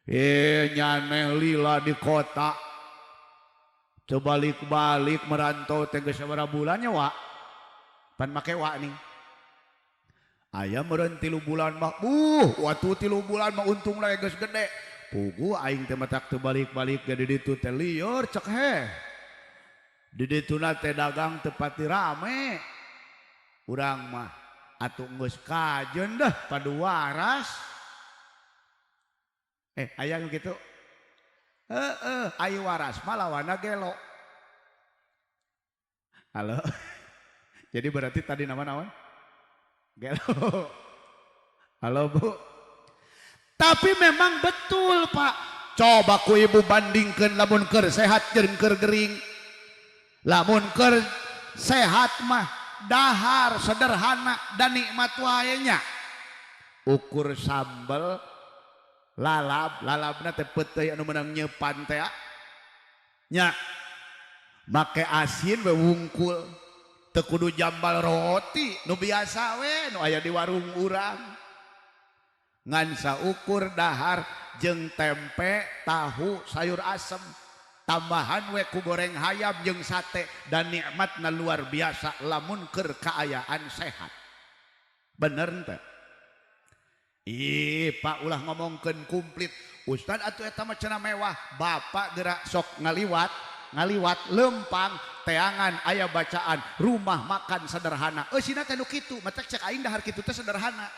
S1: Eh, nyaneh lila di kota. Coba balik-balik merantau teh geus sabaraha bulannya, wa. Pan make wa nih. Aya meureun 3 bulan mah, waktu 3 bulan mah untung lagi geus gede. Puguh aing teh matak teu balik-balik jadi ditu teh lieur cek heh. Di dituna teh dagang teu pati rame. Urang mah atuh geus kajeun dah padu waras. Aya nu kitu? Heeh, ayu waras mah lawanna gelo. Halo. Jadi berarti tadi nama naon? Gelo. Halo, Bu. Tapi memang betul, Pak. Coba ku ibu bandingkeun lamun keur sehat jeung keur gering. Lamun keur sehat mah dahar sederhana dan nikmat wae nya. Ukur sambel lalap, lalapna teh peuteuy anu meunang nyeupan teh nya. Make asin we wungkul. Teu kudu jambal roti nu biasa we nu aya di warung urang. Ngan saukur dahar jeung tempe, tahu, sayur asem. Tambahan we ku goreng hayam jeung sate dan nikmatna luar biasa lamun keur kaayaan sehat. Bener teu? Ih, Pak, ulah ngomongkeun komplit. Ustad atuh eta mah cenah mewah. Bapak gerak sok ngaliwat, ngaliwat lempang teangan aya bacaan rumah makan sederhana. Eusina teh nu kitu, matak cek aing dahar kitu teh sederhana.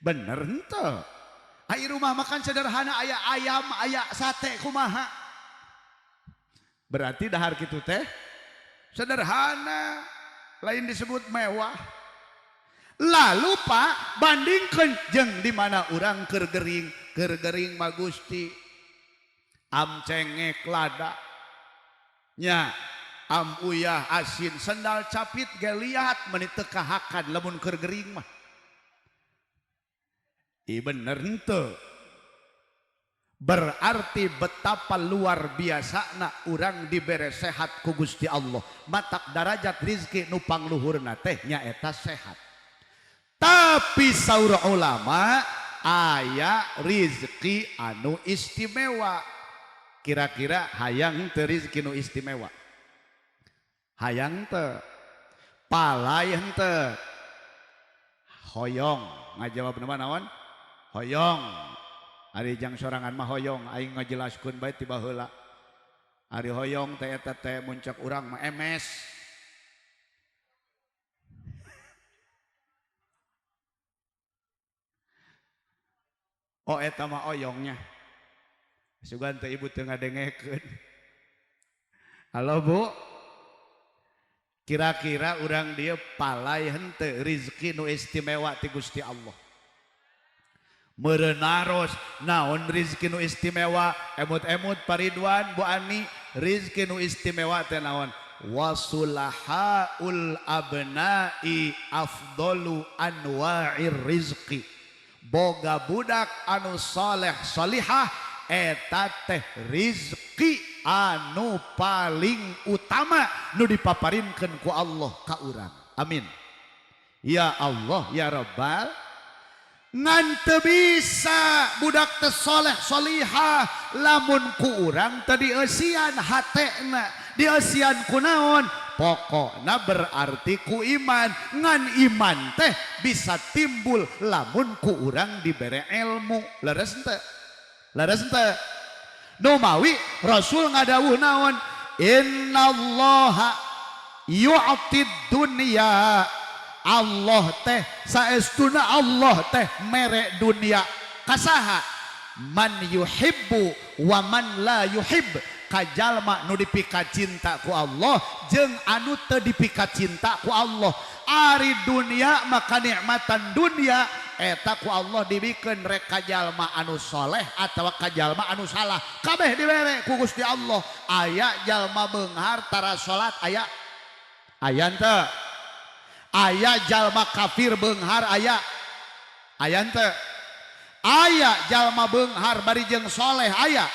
S1: Bener henteu? Ai rumah makan sederhana aya ayam, aya sate kumaha? Berarti dahar kitu teh sederhana, lain disebut mewah. Lalu Pak, bandingkeun jeung di mana urang keur gering, keur gering mah Gusti. Am cengek lada. Nya, am uyah asin sendal capit ge liat meuni teu kahakan lamun keur gering mah. Ih, bener henteu? Berarti betapa luar biasana urang dibere sehat ku Gusti Allah. Matak darajat rizki nu pangluhurna teh nyaeta sehat. Tapi saur ulama aya rizki anu istimewa. Kira-kira hayang teu rizki nu istimewa? Hayang teu? Palay henteu? Hoyong. Ngajawab nama naon? Hoyong. Ari jang sorangan mah hoyong, aing ngajelaskeun bae ti baheula. Ari hoyong teh eta teh muncak urang mah emes. Oh eta mah oyongnya. Sugan teh ibu teu ngadengekeun. Halo Bu. Kira-kira urang dieu palay henteu rizki nu istimewa ti Gusti Allah. Meureun naon rizki nu istimewa? Emut-emut Pak Ridwan, Bu Ani, rizki nu istimewa teh naon? Wasulahaul abna'i afdalu anwa'ir rizki. Boga budak anu soleh solihah eta teh rizki anu paling utama nu dipaparinkeun ku Allah ka urang. Amin. Ya Allah ya Rabbal. Ngan teu bisa budak teh soleh solihah lamun ku urang teu dieusian hatena, dieusian ku naon? Pokokna berarti ku iman. Ngan iman teh bisa timbul lamun ku urang dibere ilmu. Leres henteu? Leres henteu? Nu mawi Rasul ngadawuh naon? Innallaha yu'tid dunya. Allah teh saestuna Allah teh mere dunia kasaha? Man yuhibbu wa man la yuhib. ka jalma nu dipika cinta ku Allah jeung anu teu dipika cinta ku Allah. Ari dunia maka nikmatan dunia eta ku Allah dibikeun rek ka jalma anu soleh atawa ka jalma anu salah, kabeh dibere ku Gusti Allah. Aya jalma beunghar tara salat, aya? Aya henteu? Aya jalma kafir beunghar, aya? Aya henteu? Aya jalma beunghar bari jeung soleh, aya?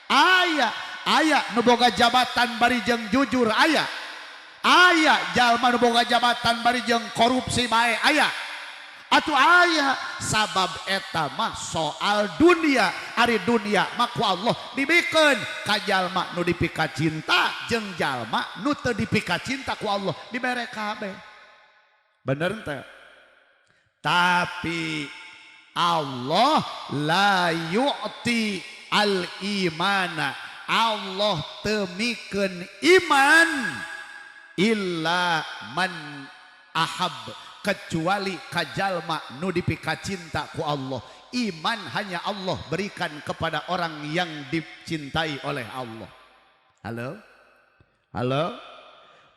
S1: Aya. Aya nu boga jabatan bari jeung jujur, aya? Aya jalma nu boga jabatan bari jeung korupsi bae, aya? Atuh aya. Sabab eta mah soal dunia. Ari dunia mah ku Allah dibikeun ka jalma nu dipika cinta jeung jalma nu teu dipika cinta ku Allah, dibere kabeh. Bener teu? Tapi Allah la yu'ti al imana, Allah teu mikeun iman, illa man ahab, kecuali kajalma nu dipika cinta ku Allah. Iman hanya Allah berikan kepada orang yang dicintai oleh Allah. Halo, halo.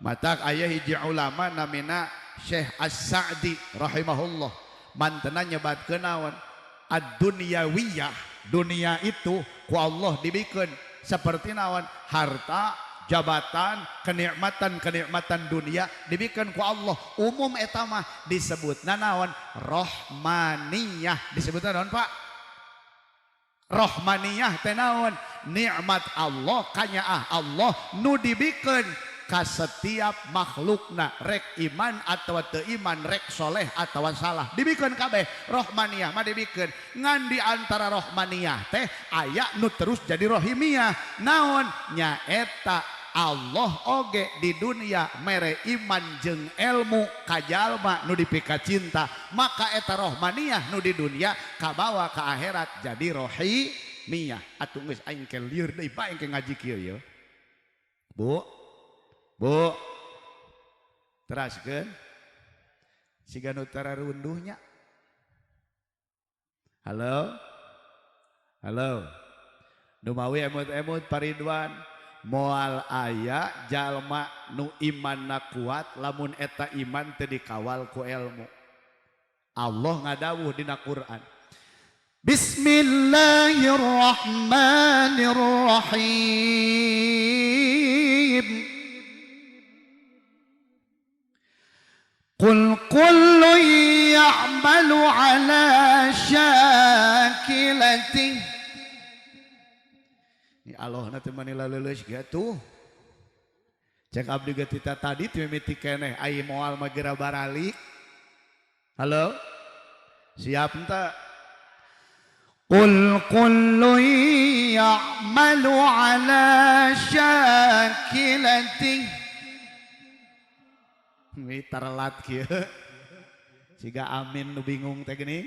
S1: Matak aya hiji ulama namina Syekh As-Sa'di rahimahullah, mantena nyebatkeun naon? Ad-dunyawiyah, dunia itu ku Allah dibikeun seperti naon? Harta, jabatan, kenikmatan-kenikmatan dunia dibikeun ku Allah umum. Eta mah disebutna naon? Rohmaniyah. Disebutna naon, Pak? Rohmaniyah teh naon? Nikmat Allah, kanyaah Allah nu dibikeun ka setiap makhlukna, rek iman atau teu iman, rek soleh atau salah, dibikeun kabeh. Rohmaniyah mah dibikeun. Ngan di antara rohmaniyah teh aya nu terus jadi rohimiyah. Naon? Nyaeta Allah oge di dunia mere iman jeung ilmu ka jalma nu dipika cinta, maka eta rohmaniyah nu di dunia kabawa ka akhirat jadi rohimiyah. Atuh geus, aing ke lieur deui, Pak, aing ke ngaji kieu ye. Bu, Bu, teraskeun siga nu tararunduhnya. Halo, halo. Dumawi emut-emut Pak Ridwan, moal aya jalma nu imanna kuat lamun eta iman teu dikawal ku ilmu. Allah ngadawuh dina Quran. Bismillahirrahmanirrahim. قل كل يعمل على شاكلته. Ini Allah nanti manila leuleus gitu. Cek abdi ge tita tadi ti mimiti keneh ai moal mah geura baralik. Halo? Siap henteu? قل كل يعمل على شاكلته. Wih, terelat kieu. Siga amin nu bingung teh geuning.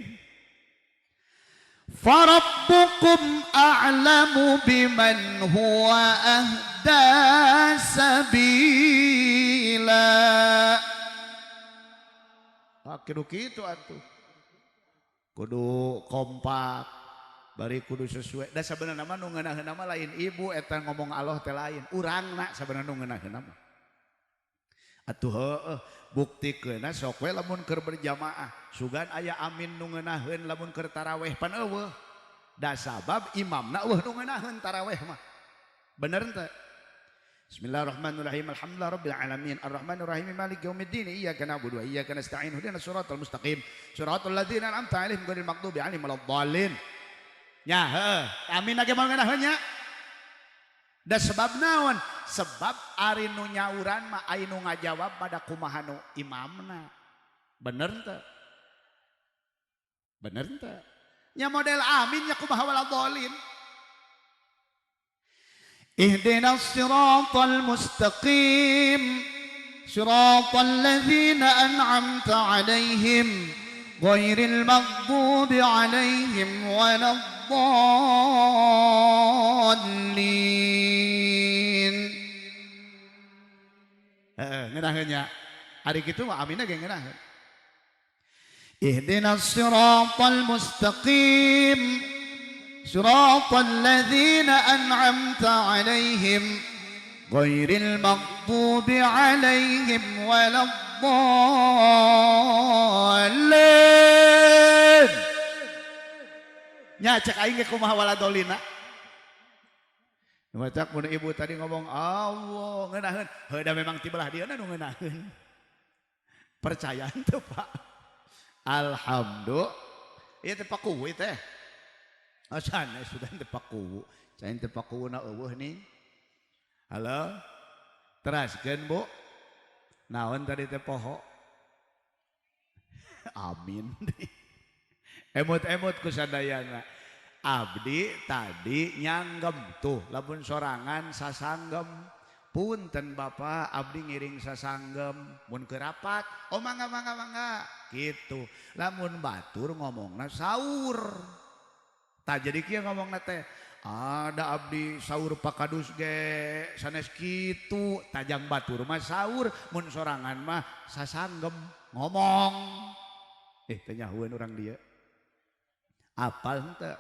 S1: فربكم أعلم بمن هو أهدى سبيلا. Ah, kudu kitu atuh. Kudu kompak, bari kudu sesuai. Da sabenerna mah nu ngeunaheun mah lain ibu, eta ngomong Allah teh lain. Urangna sabenerna nu ngeunaheun mah. Atuh heueuh, buktikeunna sok we lamun keur berjamaah, sugan aya amin nu ngeunaheun lamun keur taraweh, pan euweuh. Da sabab imamna euweuh nu ngeunaheun taraweh mah. Bener henteu? Bismillahirrahmanirrahim. Alhamdulillah rabbil alamin. Arrahmanirrahim. Maliki yaumiddin. Iyyaka na'budu wa iyyaka nasta'in. Ihdinas siratal mustaqim. Siratal ladzina an'amta 'alaihim ghairil maghdubi 'alaihim waladdallin. Nya heueuh, amin ge moal ngeunaheun nya. Da sebab naon? Sebab ari nu nyauran mah, ari nu ngajawab pada kumaha nu imamna. Bener teu? Bener teu? Nya model amin nya kumaha waladdallin. اهدنا الصراط المستقيم صراط الذين أنعمت عليهم غير المغضوب عليهم ولا الضالين. Heeh, ngeunaheun nya. Ari kitu mah aminna ge ngeunaheun. اهدنا الصراط المستقيم. صراط الذين أنعمت عليهم غير المغضوب عليهم ولا الضالين. Nya, cek aing ge kumaha waladdhollina. Matak mun ibu tadi ngomong Allah ngeunaheun, heuh, da memang ti belah dieu nu ngeunaheun. Percaya teu, Pak? Alhamdulillah. Ieu teh pakuwu teh. Oh, sanes, sudah teh pakuwu. Cain teh pakuwuna euweuh nih. Halo. Teraskeun, Bu. Naon tadi teh poho? Amin. Emut-emut ku sadayana. Abdi tadi nyanggem tuh, lamun sorangan sasanggem. Punten, Bapak, abdi ngiring sasanggem mun keur rapat. Oh, mangga, mangga, mangga, gitu. Lamun batur ngomongna saur. Tak jadi kieu ngomongna teh, ada abdi saur Pak Kadus ge sanes kitu. Tajang batur mah saur, mun sorangan mah sasanggem ngomong. Eh, teu nyahueun urang dieu. Apal henteu?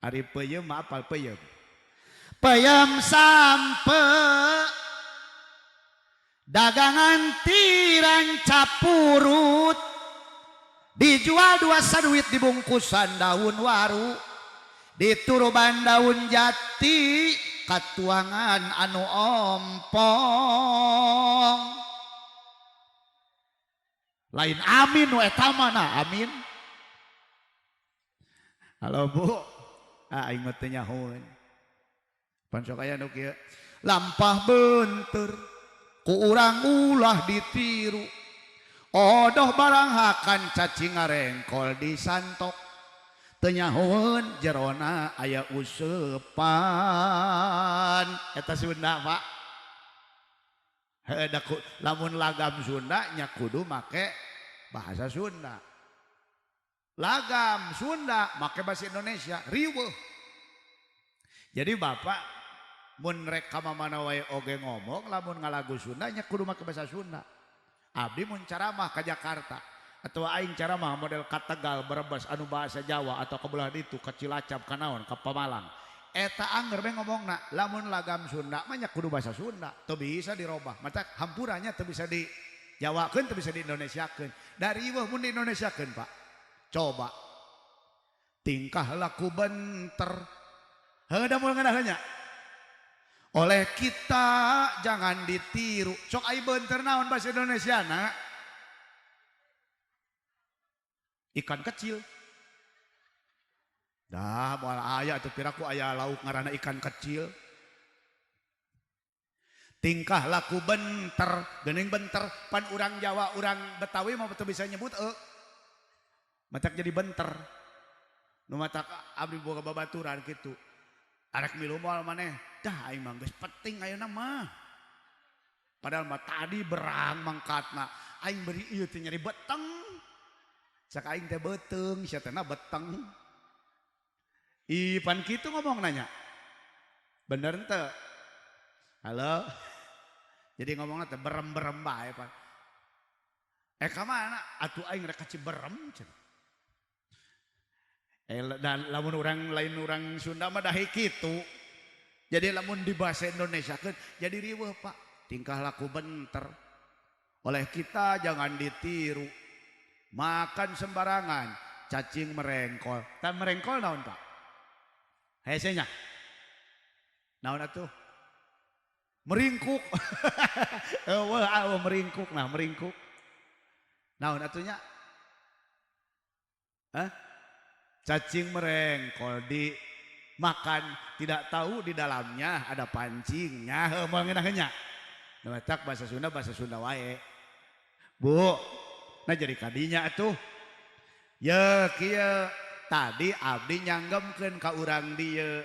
S1: Ari peuyeum mah apal peuyeum? Peuyeum sampe dagangan tirancapurut, dijual dua saduit, dibungkusan daun waru, dituruban daun jati, katuangan anu ompong. Lain amin nu eta mah, nah amin. Halo, Bu. Ah, aing mah teu nyahoeun. Pan sok aya nu kieu. Lampah beunteur ku urang ulah ditiru. Odoh barang hakan cacing ngarengkol di santok. Teu nyahoeun jerona aya useupan. Eta Sunda, Pak. Heuh, lamun lagam Sunda nya kudu make bahasa Sunda. Lagam Sunda make bahasa Indonesia riweuh. Jadi Bapak mun rek ka mana wae oge ngomong, lamun ngalagu Sunda nya kudu make bahasa Sunda. Abdi mun ceramah ka Jakarta atau aing ceramah model ka Tegal, Brebes anu bahasa Jawa, atau ke belah ditu ka Cilacap, ka naon, ka Pemalang. Eta angger we ngomongna lamun lagam Sunda mah nya kudu bahasa Sunda, teu bisa dirobah. Mata hampurannya teu bisa di Jawakeun, teu bisa di Indonesiakeun. Da riweuh mun di Indonesiakeun, Pak. Coba tingkah laku benter. Heuh, da moal ngeunaheun nya. Oleh kita jangan ditiru. Sok ai beunteur naon bahasa Indonesia na? Ikan kecil. Dah moal aya atuh, piraku aya lauk ngaranna ikan kecil. Tingkah laku benter, geuning benter pan urang Jawa, urang Betawi mah teu bisa nyebut e. Matak jadi benter. Nu matak abdi boga babaturan kitu. Arek milu moal maneh? Dah, aing mah geus penting ayeuna mah. Padahal mah tadi berang mangkatna. Aing beri ieu teh nyeri beteng. Cak aing teh beuteung, sia teh na beteng. Ih, pan kitu ngomong nanya. Bener henteu? Halo. Jadi ngomongna teh berem-berem bae, Pak. Eh, ka mana? Atuh aing rek ka Ciberem cenah. Eh, dan lamun orang lain, orang Sunda mah dahi kitu. Jadi lamun di bahasa Indonesia kan jadi riweuh, Pak. Tingkah laku benter. Oleh kita jangan ditiru. Makan sembarangan, cacing merengkol. Tan merengkol naon, Pak? Hesenya. Naon atuh? Meringkuk. Eueuh, ah, meringkuk, nah meringkuk. Naon atuh nya? Hah? Cacing merengkol di makan, tidak tahu di dalamnya ada pancingnya. Heuh, moal ngeunah nya. Nah, tak bahasa Sunda, bahasa Sunda wae. Bu, nah jadi kadinya atuh. Ya kieu, tadi abdi nyanggemkeun ka urang dieu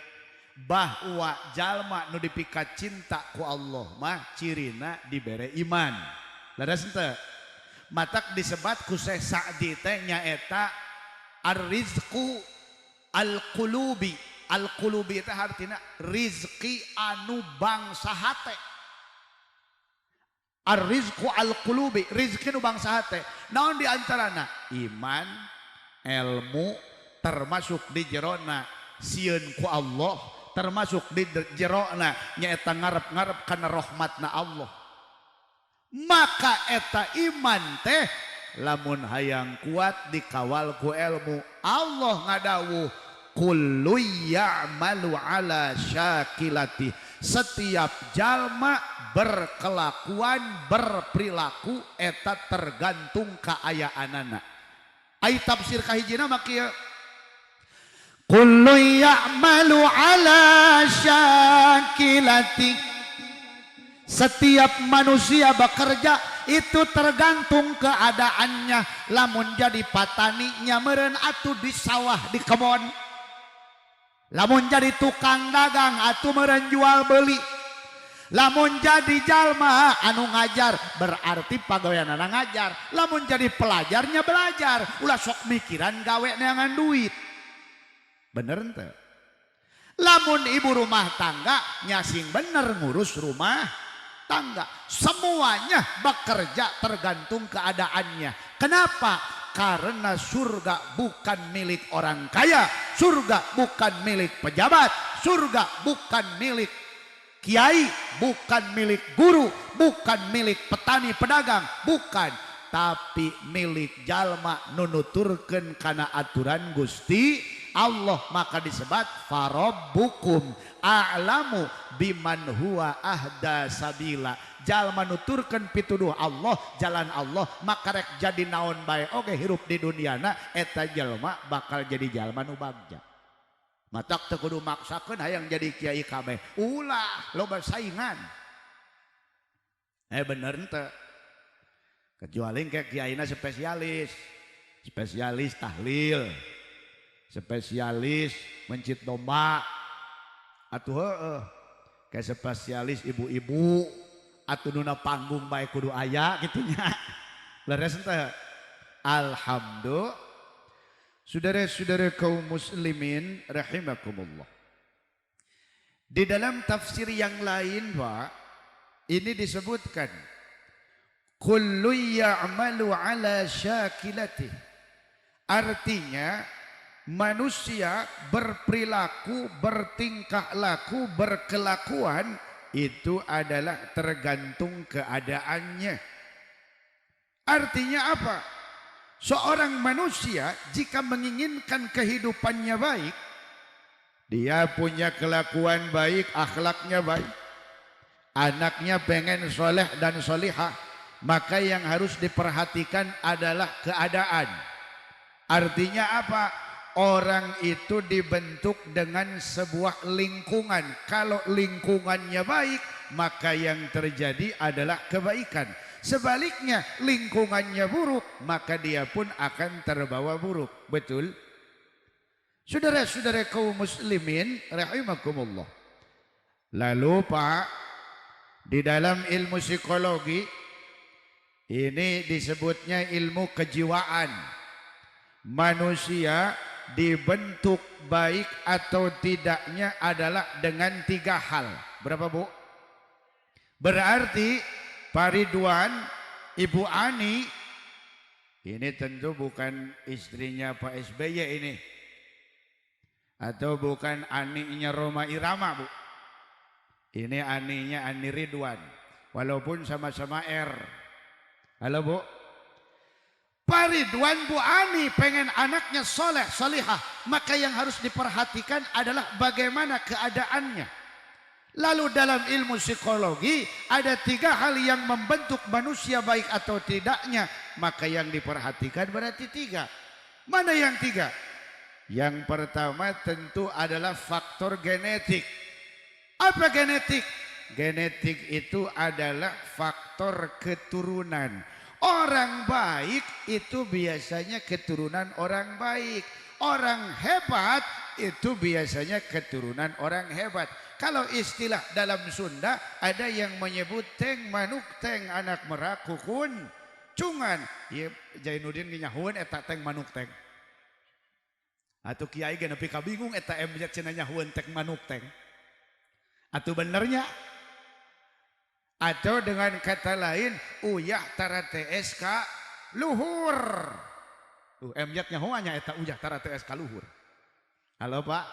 S1: bahwa jalma nu dipika cinta ku Allah mah cirina dibere iman. Leres henteu? Matak disebat ku Syekh Sa'di teh nyaeta ar-rizqu al-qulubi. Al-qulubi teh artina rizki anu bangsa hate. Ar-rizqu al-qulubi, rizki nu bangsa hate. Naon di antarana? Iman, ilmu, termasuk di jerona Sieun ku Allah termasuk di jerona nyaeta ngarep-ngarep kana rahmatna Allah. Maka eta iman teh lamun hayang kuat dikawal ku ilmu. Allah ngadawuh kullu ya'malu ala syakilati. Setiap jalma berkelakuan berperilaku eta tergantung kaayaanana. Ai tafsir kahijina mah kieu, kullu ya'malu ala syakilati. Setiap manusia bekerja itu tergantung keadaannya. Lamun jadi pataninya meureun atuh di sawah, di kebon. Lamun jadi tukang dagang atuh meureun jual beli. Lamun jadi jalma anu ngajar berarti pagaweanana ngajar. Lamun jadi pelajarnya belajar. Ulah sok mikiran gawe neangan duit. Bener ente? Lamun ibu rumah tangga nyasing bener ngurus rumah tangga. Semuanya bekerja tergantung keadaannya. Kenapa? Karena surga bukan milik orang kaya, surga bukan milik pejabat, surga bukan milik kiai, bukan milik guru, bukan milik petani pedagang, bukan, tapi milik jalma nu nuturkeun kana aturan Gusti Allah. Maka disebut farabbukum a'lamu biman huwa ahda sabila. Jalma nuturkeun pituduh Allah, jalan Allah, maka rek jadi naon bae oge hirup di duniana eta jalma bakal jadi jalma nu bagja. Matak teu kudu maksakeun hayang jadi kiai kabeh. Ulah, loba saingan. Bener henteu? Kecuali kayak kiaina spesialis. Spesialis tahlil. Spesialis mencit domba. Atuh heueuh. Kayak spesialis ibu-ibu atuh nuna panggung bae kudu aya kitu nya. Leres henteu? Alhamdulillah. Saudara-saudara kaum muslimin rahimakumullah. Di dalam tafsir yang lain, Pak, ini disebutkan kullu ya'malu ala syakilati. Artinya manusia berperilaku, bertingkah laku, berkelakuan itu adalah tergantung keadaannya. Artinya apa? Seorang manusia jika menginginkan kehidupannya baik, dia punya kelakuan baik, akhlaknya baik, anaknya pengen soleh dan solihah, maka yang harus diperhatikan adalah keadaan. Artinya apa? Orang itu dibentuk dengan sebuah lingkungan. Kalau lingkungannya baik, maka yang terjadi adalah kebaikan. Sebaliknya, lingkungannya buruk, maka dia pun akan terbawa buruk. Betul? Saudara-saudara kaum muslimin rahimakumullah. Lalu Pak, di dalam ilmu psikologi ini disebutnya ilmu kejiwaan. Manusia dibentuk baik atau tidaknya adalah dengan tiga hal. Berapa, Bu? Berarti Pak Ridwan, Ibu Ani, ini tentu bukan istrinya Pak SBY ini. Atau bukan aninya Rhoma Irama, Bu. Ini aninya Ani Ridwan. Walaupun sama-sama R. Halo, Bu. Pak Ridwan, Bu Ani pengen anaknya soleh, solihah. Maka yang harus diperhatikan adalah bagaimana keadaannya. Lalu dalam ilmu psikologi ada tiga hal yang membentuk manusia baik atau tidaknya. Maka yang diperhatikan berarti tiga. Mana yang tiga? Yang pertama tentu adalah faktor genetik. Apa genetik? Genetik itu adalah faktor keturunan. Orang baik itu biasanya keturunan orang baik. Orang hebat itu biasanya keturunan orang hebat. Kalau istilah dalam Sunda ada yang menyebut teng manuk teng anak merak kukuncungan. Ieu Jainuddin ge nyahoeun eta teng manuk teng. Atuh kiai ge nepi ka bingung eta MZ cenah nyahoeun teng manuk teng. Atuh benernya. Atau dengan kata lain uyah tara TS ka luhur. Tuh MZ nyahoannya eta uyah tara TS ka luhur. Halo, Pak.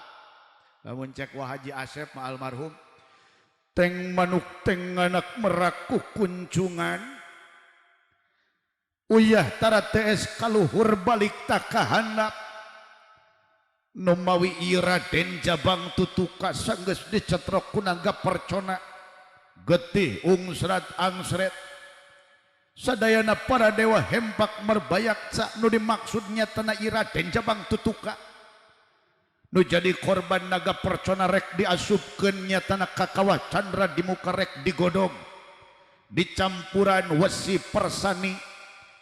S1: Lamun cek Wa Haji Asep mah almarhum, teng manuk teng anak merak kukuncungan, uyah tara tees kaluhur balik takahandap. Numawi ieu Raden Jabang Tutuka sanggeus dicetrok ku naga percona, getih ungsrat angsret. Sadayana para dewa hempak merbayaksa nu dimaksud nyatana ieu Raden Jabang Tutuka nu jadi korban naga percona, rek diasupkeun nyatana ka kawah candra di muka, rek digodog dicampuran wesi persani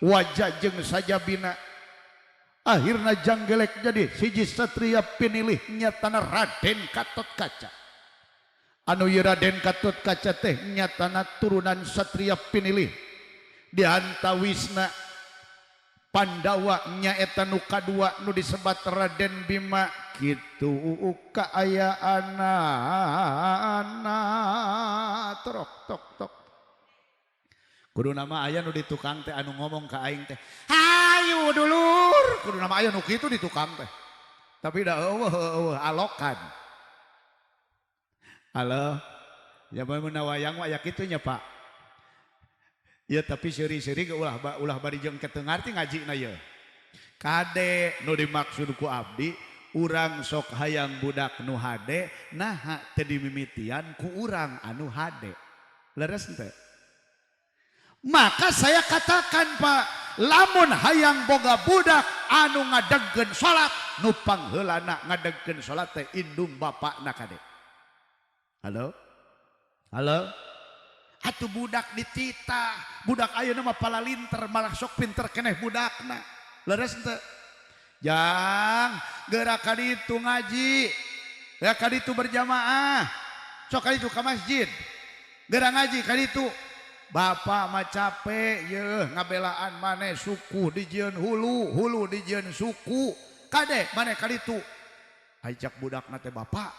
S1: wajah jeung sajabina. Akhirna janggelek jadi hiji satria pinilih, nyatana Raden Gatot Kaca. Anu ieu Raden Gatot Kaca teh nyatana turunan satria pinilih di antawisna Pandawa, nyaeta nu kadua nu disebat Raden Bima. Kitu kaayaanana. Trok tok tok. Kudu nama aya nu di tukang teh anu ngomong ka aing teh, "Hayu dulur." Kudu nama aya nu kitu di tukang teh, tapi da eueuh eueuh alokan. Halo ya, mun wayang mah aya kitu nya, Pak, ya. Tapi seri-seri ge ulah ulah bari jeung teu ngarti ngajina ye. Kade, nu dimaksud ku abdi, urang sok hayang budak nu hade, naha teu dimimitian ku urang anu hade? Leres teu? Maka saya katakan, Pak, lamun hayang boga budak anu ngadegkeun salat, nu pangheulana ngadegkeun salat teh indung bapakna. Kade. Halo, halo. Atuh budak dititah. Budak ayeuna mah palalinter, malah sok pinter keneh budakna. Leres henteu? Jang geura ka ditu ngaji ya, ka ditu berjamaah, sok ka ditu ka masjid, geura ngaji ka ditu. Bapak mah capek ye ngabelaan maneh, suku dijieun hulu, hulu dijieun suku. Kade maneh ka ditu. Ai cak budakna teh, "Bapak,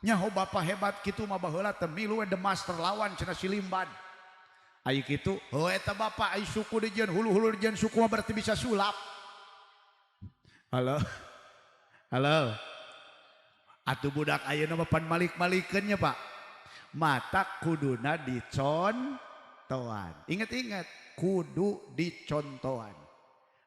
S1: nyaho bapak hebat kitu mah baheula teh milu we the master lawan cenah si Limban." Ai kitu heuh eta bapak, ai suku dijieun hulu, hulu dijieun suku mah berarti bisa sulap. Halo, halo. Atuh budak ayeuna mah pan malik-malikeun nya, Pak. Mata kuduna dicontohan. Ingat-ingat, kudu dicontohan.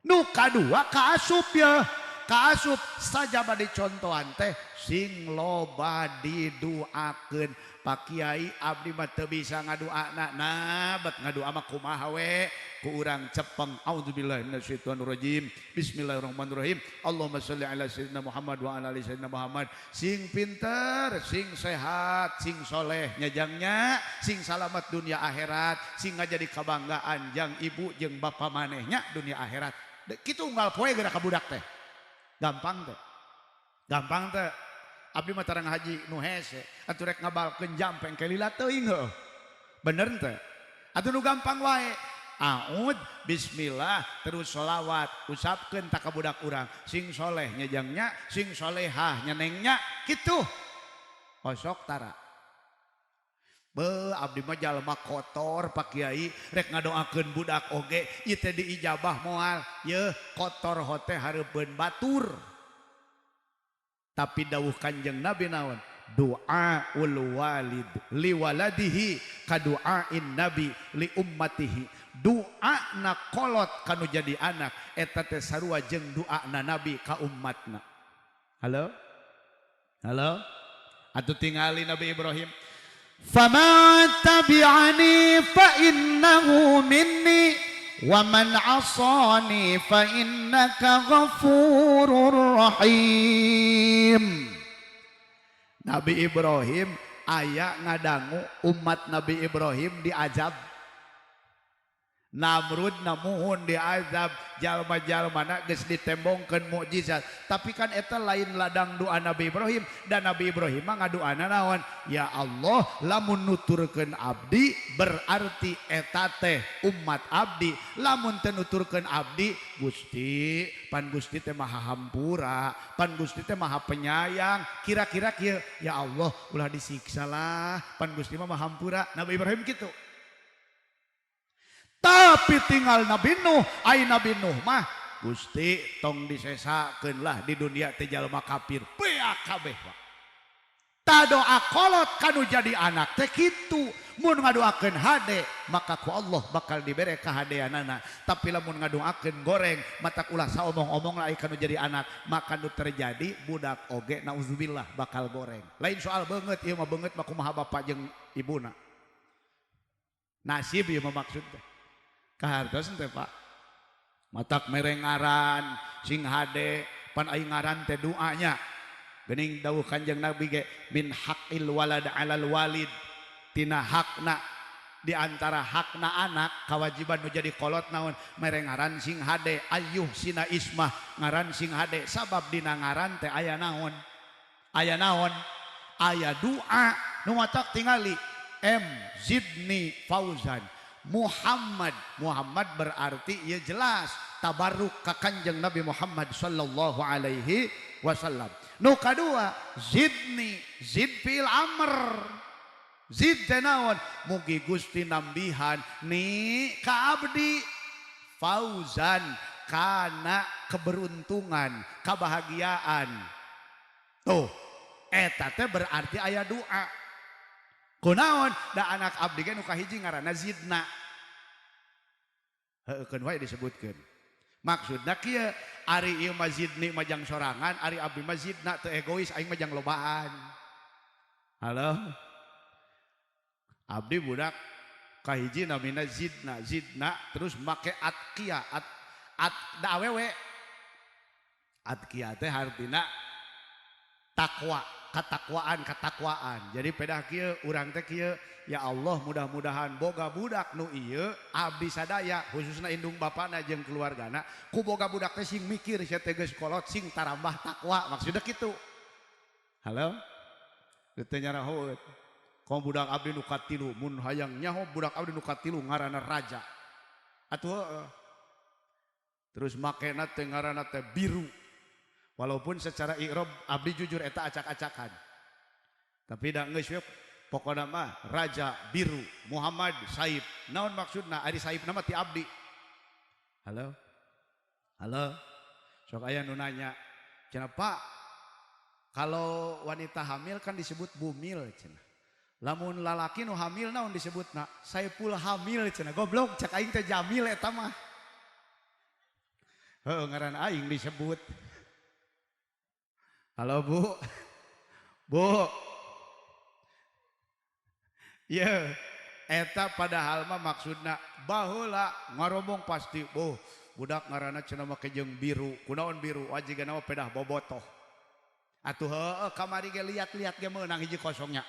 S1: Nu kadua kaasup ya. Kaasup sajaba dicontohan teh sing loba diduakeun. "Pak Kiai, abdi mah teu bisa ngaduana." Nah, bet ngadua mah kumaha we, ku urang cepeng, "Auzubillahi minasyaitonirrajim, bismillahirrahmanirrahim, Allahumma sholli ala sayyidina Muhammad wa ala ali sayyidina Muhammad." Sing pinter, sing sehat, sing soleh nyajangnya, sing salamat dunia akhirat, sing ngajadi kabanggaan jang ibu jeung bapa manehnya dunia akhirat. Kitu unggal poe geura ka budak teh. Gampang teh? Gampang teh? Abdi mah tarang haji nu hese atuh, rek ngabalkeun jampe engke lila teuing heuh. Bener teh? Atuh nu gampang wae, Aud, bismillah, terus sholawat, usapkeun tak ka budak urang, sing soleh nyajangnya, sing solehah nyenengnya, kitu. Osok tara? "Be, abdi mah jalma kotor, Pak Kiai, rek ngadoakeun budak oge ieu teh diijabah moal." Yeuh, kotor hote hareupeun batur. Tapi dawuh Kanjeng Nabi naon? Doa ul walid liwaladihi kadu'ain nabi li ummatihi. Doa na kolot kanu jadi anak eta teh sarua jeung doa na nabi ka umatna. Halo, halo. Atuh tingali Nabi Ibrahim, "Faman tabi'ani fa innahu minni wa man 'asani fa innaka ghafurur rahim." Nabi Ibrahim aya ngadangu umat Nabi Ibrahim diazab Namrud, namuhun diazab, jalma-jalmana geus ditembongkeun mukjizat. Tapi kan eta lain ladang doa Nabi Ibrahim, dan Nabi Ibrahim mah ngadoana naon? "Ya Allah, lamun nuturkeun abdi berarti eta teh umat abdi, lamun teu nuturkeun abdi, Gusti, pan Gusti teh maha hampura, pan Gusti teh maha penyayang." Kira-kira kieu, "Ya Allah, ulah disiksa lah, pan Gusti mah maha hampura." Nabi Ibrahim gitu. Tapi tinggal Nabi Nuh, ai Nabi Nuh mah, "Gusti, tong disesakeun lah di dunia teh jalma kafir, beak kabeh, Pak." Ta doa kolot kanu jadi anak teh kitu. Mun ngadoakeun hade maka ku Allah bakal dibere kahadeanana. Tapi lamun ngadoakeun goreng matak ulah saomong-omong lah kanu jadi anak, maka nu terjadi budak oge nauzubillah bakal goreng. Lain soal beungeut ieu mah, beungeut mah kumaha bapak jeung ibuna. Nasib ieu mah maksud teh. Kahartos teh Pak. Matak mere ngaran sing hade, pan aing ngaran teh doanya. Geuning dawuh Kanjeng Nabi ge min haqqil walad alal walid, tina hakna di antara hakna anak kewajiban nu jadi kolot naon mere ngaran sing hade, ayuh sina ismah ngaran sing hade, sabab dina ngaran teh aya naon, aya naon, aya doa. Nu matak tingali M Zidni Fauzan Muhammad. Muhammad berarti ya jelas tabarruk ka Kanjeng Nabi Muhammad sallallahu alaihi wasallam. Nu kadua Zidni, zid fil amr, zid teh naon, mugi Gusti nambihan ni ka abdi fauzan kana keberuntungan, kebahagiaan. Tuh eta teh berarti aya doa. Kunaon da anak abdi ge nu kahiji ngaranna Zidna. Heueuh keun wae disebutkeun. Maksudna kieu, ari ieu mah Zidni mah jang sorangan, ari abdi mah Zidna teu egois, aing mah jang lobaan. Halo. Abdi budak kahiji namina Zidna, Zidna terus make atqiya, at at da awewe. Atqiya teh hartina takwa, katakwaan, katakwaan. Jadi pedah kieu urang teh kieu, ya Allah mudah-mudahan boga budak nu ieu abdi sadaya khususna indung bapana jeung keluargana ku boga budak teh sing mikir sia teh geus kolot sing tarambah takwa, maksudna kitu. Halo. Teu nyarahoeun. Komo budak abdi nu katilu mun hayang nyaho budak abdi nu katilu ngaranna raja. Atuh heueuh. Terus makena teh ngaranna teh biru. Walaupun secara i'rab abdi jujur eta acak-acakan. Tapi da geus we pokona mah Raja Biru Muhammad Saib. Naon maksudna? Ari Saib nama ti abdi. Halo. Halo. Sok aya nu nanya, cenah Pak, kalau wanita hamil kan disebut bumil cenah. Lamun lalaki nu hamil naon disebutna? Saipul hamil cenah. Goblok cek aing teh jamil eta mah. Heuh ngaran aing disebut. Halo Bu. Bu. Ye, eta padahal mah maksudna baheula ngaromong pasti, boh, budak ngaranna cenah make jeung biru. Kunaon biru? Wajigana mah pedah bobotoh. Atuh heueuh kamari ge liat-liat ge meunang hiji kosongnya.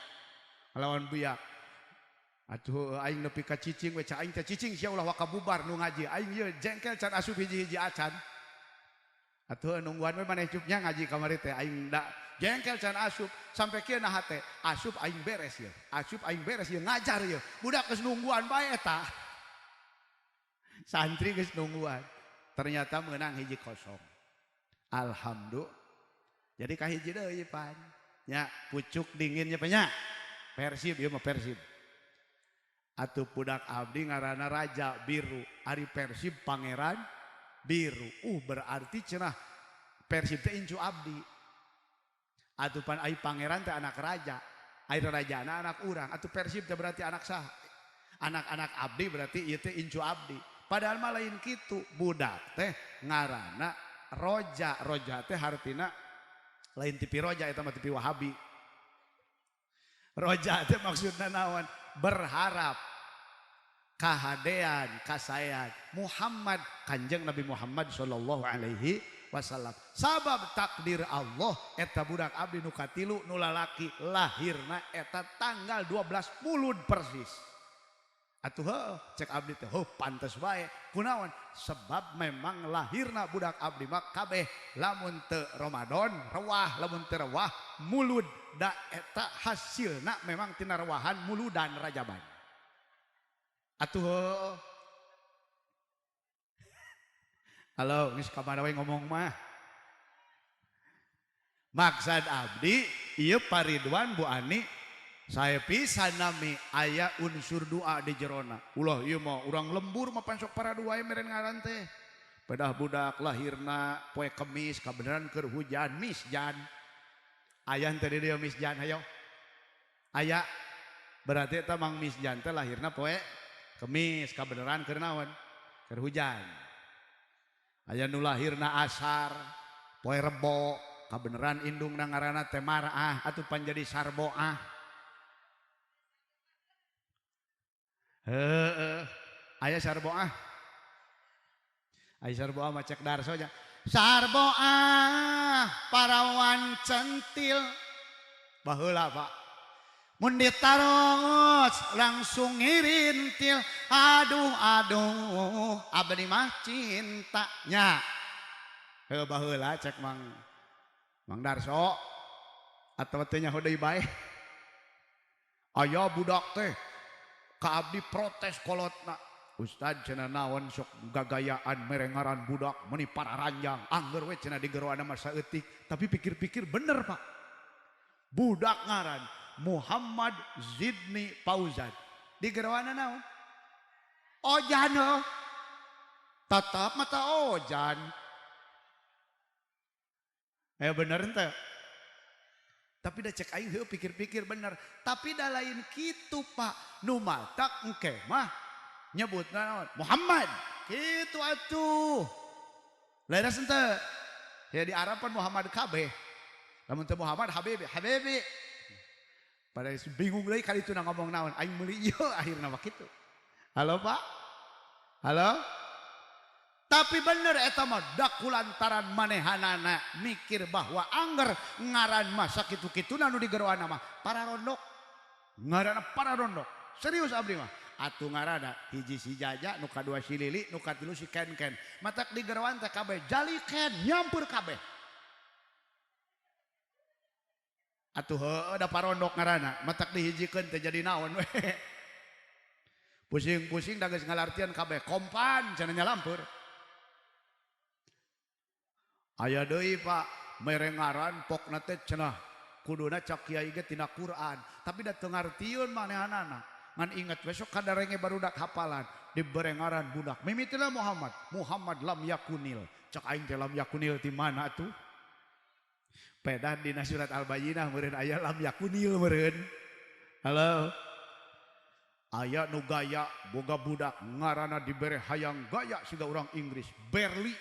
S1: Lawan biak. Atuh aing nepi ka cicing we, aing teh cicing sia ulah waka bubar nu ngaji. Aing ieu jengkel can asup hiji-hiji acan. Atuh nungguan we maneh cupnya ngaji kamari teh aing da jengkel can asup sampai kieu nah hate asup aing beres ieu, asup aing beres ieu ngajar ieu. Budak geus nungguan bae eta. Santri geus nungguan. Ternyata meunang hiji kosong. Alhamdulillah. Jadi kahiji deui pan. Nya pucuk dinginnya nya. Persib ieu mah Persib. Atuh budak abdi ngaranna Raja Biru, ari Persib Pangeran Biru. Berarti cenah Persib teh incu abdi. Atuh pan ai pangeran teh anak raja, ai rajana anak urang. Atuh Persib teh berarti anak sah. Anak-anak abdi berarti ieu teh incu abdi. Padahal mah lain kitu, budak teh ngaranna roja. Roja teh hartina lain tipi roja eta mah tipi Wahabi. Roja teh maksudna naon? Berharap kahadean, kasayan Muhammad, Kanjeng Nabi Muhammad sallallahu alaihi wasallam. Sabab takdir Allah eta budak abdi nu katilu nu lalaki lahirna eta tanggal 12 Mulud persis. Atuh heuh cek abdi teh heuh pantes wae. Kunaon? Sebab memang lahirna budak abdi mah kabeh lamun teu Ramadan rewah, lamun teu rewah Mulud. Da eta hasilna memang tina rewahan Muludan Rajaban. Atuh heuh. Halo, geus ka mana we ngomong mah. Maksad abdi ieu Pak Ridwan Bu Ani saya pisan nami aya unsur doa di jerona. Ulah ieu mah urang lembur mah pansok para dua meren ngaran teh. Pedah budak lahirna poe Kemis kabeneran keur hujan misjan. Aya teh di dieu misjan hayo. Aya berarti eta Mang Misjan teh lahirna poe Kemis kabeneran keur naon? Keur hujan. Aya nu lahirna Asar poe Rebo kabeneran indungna ngaranna teh Marah atuh pan jadi Sarboah. Heeh, aya Sarboah. Aya Sarboah mah cek Darso nya. Sarboah parawan centil. Baheula Pak. Mun ditaros langsung ngirintil. Aduh aduh abdi mah cintanya. Heuh baheula cek Mang Mang Darso atawa teh nyaho deui bae. Aya budak teh ka abdi protes kolotna. Ustad cenah naon sok gagayaan mere ngaran budak meuni pararanjang angger we cenah digeroana mah saeutik, tapi pikir-pikir bener Pak. Budak ngaran Muhammad Zidni Fauzan digeroana naon? Ojan heuh. Tatap mata ojan. Bener henteu? Tapi da cek aing heuh pikir-pikir bener, tapi da lain kitu Pak. Nu matak engke mah nyebut naon? Muhammad. Kitu atuh. Leres henteu? Ya di Arab pan Muhammad kabeh. Lamun teu Muhammad Habibi, Habibi. Pada bingung deui kali itu ngomong naon, aing meuli ieu akhirna mah kitu. Halo Pak? Halo? Tapi bener eta mah dak kulantaran manehanana mikir bahwa angger ngaran mah sakitu-kituna nu digeroana mah pararondok. Ngaranna pararondok. Serius abdi mah. Atuh ngaranna hiji si Jaja, nu kadua si Lili, nu katilu si Ken-Ken. Matak digeroan teh kabeh jaliken nyampur kabeh. Atuh heueuh da parondok ngaranna, matak dihijikeun teh jadi naon we. Pusing-pusing da geus ngalartian kabeh kompan cenah nyalampeur. Aya deui Pak, mere ngaran pokna teh cenah kuduna cak kiai ge tina Quran, tapi da teu ngartieun manehanana. Ngan inget we sok kadarenge barudak hafalan, dibere ngaran budak. Mimitina Muhammad, Muhammad lam yakunil. Cak aing teh lam yakunil ti mana atuh? Pedah dina surat Al-Bayyinah meureun aya lam yakunil meureun. Halo. Aya nu gaya boga budak ngaranna dibere hayang gaya siga urang Inggris, Berli.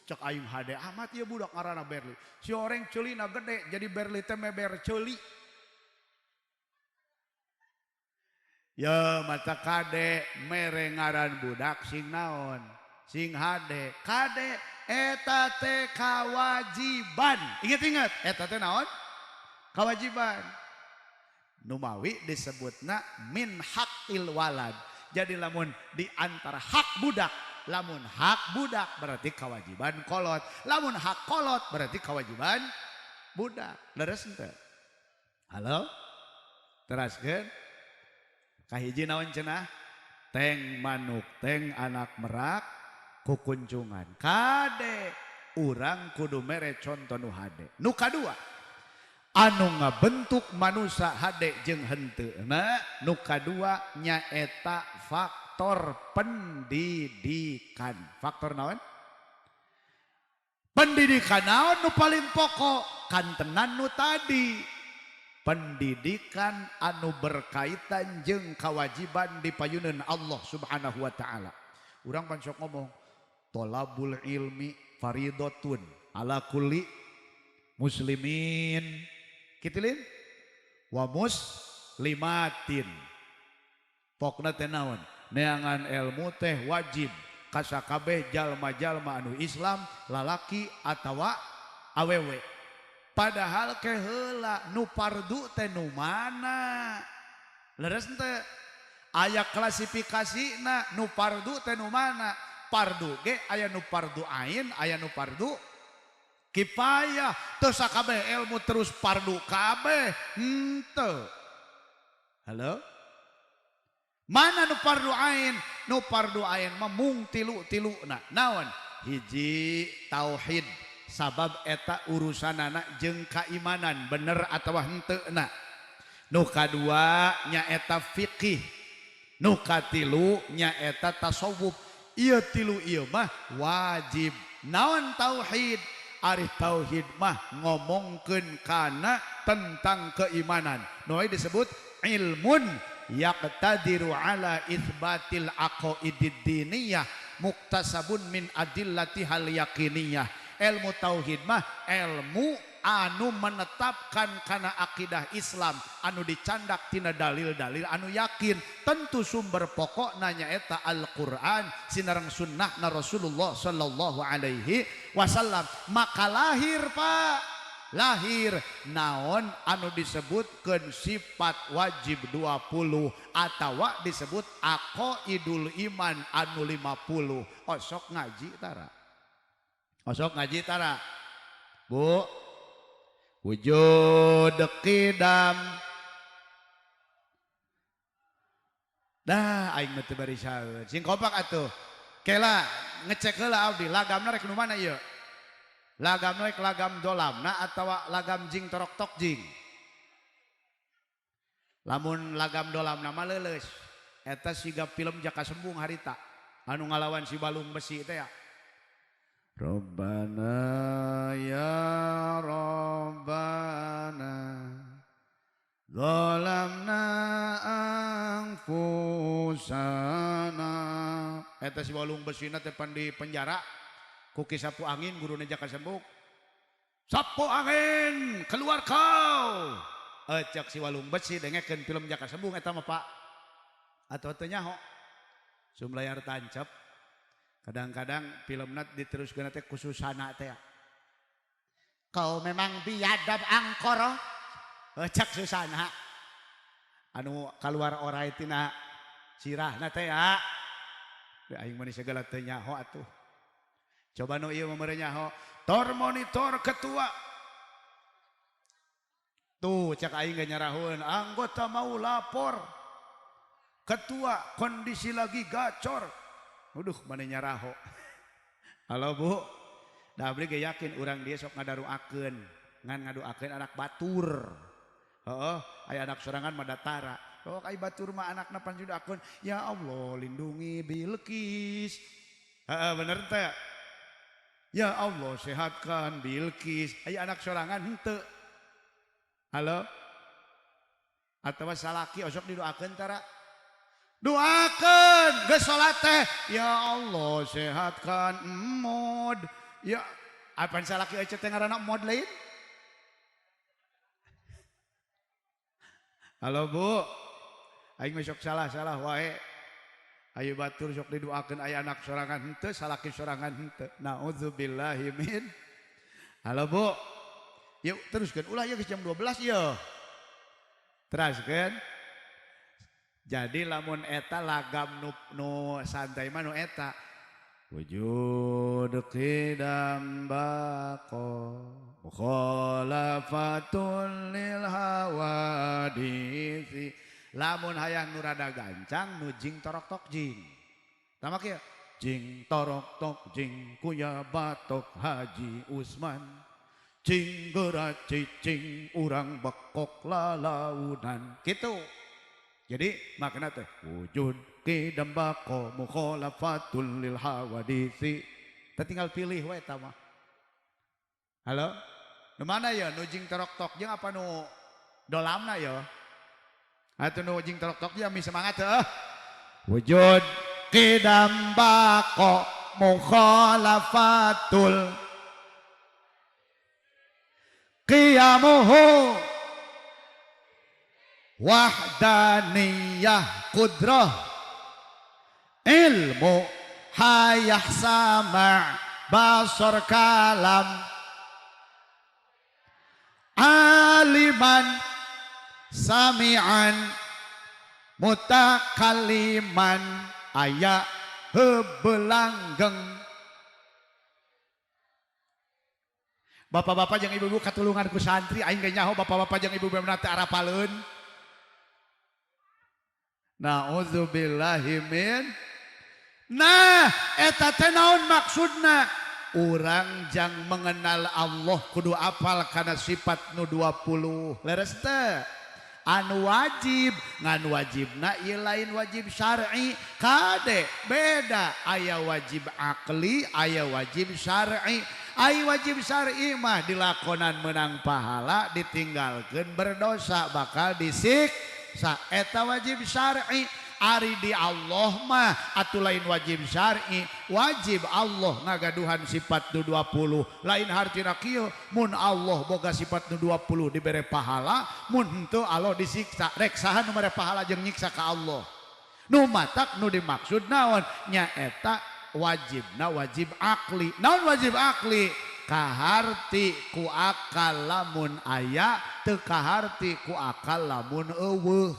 S1: Cek aing hade amat ieu budak ngaranna Berli. Si oreng ceulina gede jadi Berli teh meber ceuli. Ya mata kade mere ngaran budak sing naon? Sing hade. Kade eta teh kawajiban. Ingat-ingat eta teh naon? Kawajiban. Numawi disebutna min haqqil walad. Jadi lamun di antara hak budak, lamun hak budak berarti kewajiban kolot, lamun hak kolot berarti kewajiban budak. Leres henteu? Halo? Teraskeun? Kahiji naon cenah? Teng manuk, teng anak merak kukuncungan. Kade urang kudu mere conto nu hade. Nu kadua anu ngabentuk manusia hade jeung henteuna, nu kadua nyaeta faktor pendidikan. Faktor naon? Pendidikan naon nu paling pokok? Kantenan nu tadi. Pendidikan anu berkaitan jeung kewajiban di payuneun Allah Subhanahu wa taala. Urang pan sok ngomong tolabul ilmi faridotun ala kulli muslimin. Kitu lin? Wa muslimatin. Pokna teh naon? Neangan ilmu teh wajib kasakabeh jalma-jalma anu Islam lalaki atawa awewe. Padahal ke heula nu fardu teh nu mana? Leres henteu? Aya klasifikasina nu fardu teh nu mana? Fardu ge aya nu fardu ain, aya nu fardu kifayah. Teu sakabeh ilmu terus fardu kabeh henteu. Halo? Mana nu fardu ain? Nu fardu ain mah mung tilu-tiluna. Naon? Hiji tauhid. Sabab eta urusanana jeung kaimanan bener atawa henteuna. Nu kadua nyaeta fikih. Nu katilu nyaeta tasawuf. Ieu tilu ieu mah wajib. Naon tauhid? Ari tauhid mah ngomongkeun kana tentang keimanan. Nu disebut ilmun yaqtadiru ala itsbatil aqaidid diniyah muktasabun min adillati hal yakiniyah. Ilmu tauhid mah ilmu anu menetapkan kana akidah Islam anu dicandak tina dalil-dalil anu yakin. Tentu sumber pokok nanya eta Al-Qur'an sinareng sunnah na Rasulullah sallallahu alaihi wasallam. Maka lahir Pak, lahir naon anu disebutkeun sifat wajib 20 atawa disebut aqaidul iman anu 50. Osok ngaji tara. Osok ngaji tara. Bu, wujud qidam. Dah aing mah teu bari saeun. Sing kompak atuh. Kela ngecek heula abdi lagamna rek nu mana ieu? Lagam rek lagam dolamna atawa lagam jing torok tok jing. Lamun lagam dolamna mah leuleus. Eta siga film Jaka Sembung harita anu ngalawan si balung besi teh ya. Rabbana ya Rabbana zalamna anfusana. Eta si balung besina teh pan di penjara ku ki sapu angin gurune Jaka Sembung. Sapu angin keluar kau. Cek si walung besi dengekeun film Jaka Sembung eta mah Pak. Atau teu nyaho. Sum layar tancap. Kadang-kadang filmna diteruskeun teh ku Susana teh. Kau memang biadab angkoro. Cek Susana. Anu kaluar orai tina sirahna teh ya. Aing mah segala teu nyaho atuh. Coba nu ieu mah nyaho. Tor monitor ketua. Tuh cek aing ge nyarahoeun anggota mau lapor. Ketua kondisi lagi gacor. Aduh mana nyaraho. Halo Bu. Da abdi ge yakin urang dia sok ngadaruakeun, ngan ngadoakeun anak batur. Heeh, aya anak sorangan mah datara. Oh ai batur mah anakna pan didoakeun, ya Allah lindungi Bilqis. Heeh bener teh. Ya Allah sehatkan Bilqis. Aya anak sorangan henteu. Halo? Atawa salaki osok didoakeun tara? Doakeun geus salat teh. Ya Allah sehatkan mod. Ya apan salaki ece teh ngaranna mod lain? Halo Bu. Aing mah sok salah-salah wae. Ayo batur sok didoakeun aya anak sorangan henteu, salaki sorangan henteu. Nauzubillahi min. Halo Bu. Yuk teruskeun ulah ieu geus jam 12 ieu. Teraskeun. Jadi lamun eta lagam nu santai mah nu eta. Wujud qidam baqa mukhalafatun lil hawadisi. Lamun hayang nu rada gancang nu jing torok tok jing. Tama kieu? Jing torok tok jing kuya batok Haji Usman. Jing geura cicing urang bekok lalaunan. Kitu. Jadi makna teh wujud qidam baqa mukhalafatul lil hawadisi. Teh tinggal pilih we eta mah. Halo? Nu mana ya nu jing torok tok jeung apa nu dolamna ya? Atuh nu jing torok tok ya mi semangat heuh. Wujud qidam baqa mukhalafatul qiyamuhu wahdaniyah kudrah ilmu hayah sama basar kalam aliman sami'an mutakaliman aya hebelanggeng. Bapak-bapak jeung ibu-ibu katulungan ku santri aing ge nyaho bapak-bapak jeung ibu-ibu teh arapaleun. Nauzubillahi min. Nah eta teh naon maksudna? Urang jang mengenal Allah kudu apal kana sifat nu 20. Leres teh? Anu wajib, ngan wajibna ieu lain wajib syar'i. Kade beda, aya wajib akli, aya wajib syar'i. Ai wajib syar'i mah dilakonan menang pahala, ditinggalkeun berdosa, bakal disiksa. Eta wajib syar'i. Ari di Allah mah atuh lain wajib syar'i, wajib Allah ngagaduhan sifat nu 20. Lain hartina kieu, mun Allah boga sifat nu 20 dibere pahala, mun henteu Allah disiksa. Rek saha nu mere pahala jeung nyiksa ka Allah? Nu matak nu dimaksud naon? Nyaeta wajibna wajib akli. Naon wajib akli? Kaharti ku akal lamun aya, teu kaharti ku akal lamun eueuh.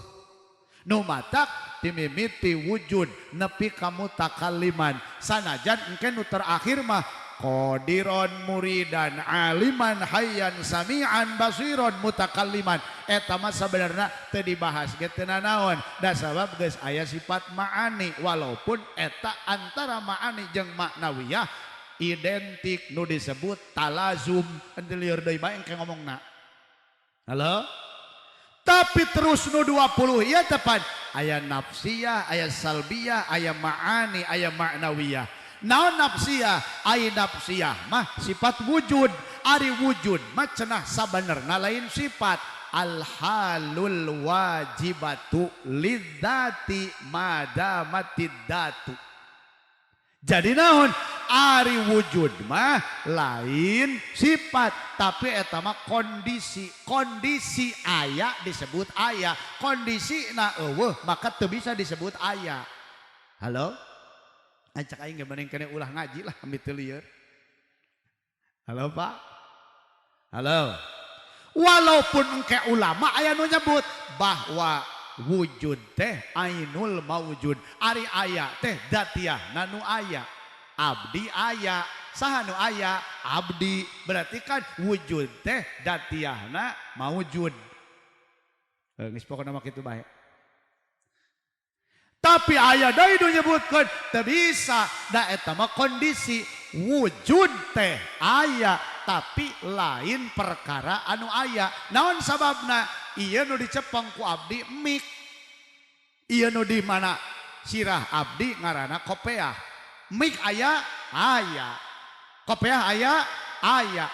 S1: Nu matak timimiti wujud nepi ka mutakalliman. Sanajan engke nu terakhir mah qadiron muridan aliman hayyan sami'an basiron mutakalliman. Eta mah sabenerna teu dibahas ge teu nanaon, da sabab geus aya sifat ma'ani, walaupun eta antara ma'ani jeung maknawiyah identik nu disebut talazum. Henteu lieur deui bae engke ngomongna. Halo? Tapi terus nu 20 ieu tepan aya nafsiyah, aya salbiyah, aya ma'ani, aya ma'nawiyah. Naon nafsiyah? Ai nafsiyah mah sifat wujud. Ari wujud mah cenah sabenerna lain sifat. Al-halul wajibatu lidzati madamatid datu. Jadi naon? Ari wujud mah lain sifat, tapi eta mah kondisi. Kondisi aya disebut aya, kondisi na eueuh maka teu bisa disebut aya. Halo? Acak aing ge mending kene ulah ngaji lah ambil teu lieur. Halo Pak? Halo? Walaupun engke ulama aya nu nyebut bahwa wujud teh ainul maujud, ari aya teh dzatiyah nu aya, abdi aya, saha nu aya? Abdi. Berarti kan wujud teh dzatiyahna maujud. Geus pokona mah kitu bae. Tapi aya deui nu nyebutkeun teu bisa, da eta mah kondisi. Wujud teh aya tapi lain perkara anu aya. Naon sababna? Ieu nu dicepeng ku abdi mik, ieu nu di mana sirah abdi ngaranna kopeah. Mik aya, aya. Kopeah aya, aya.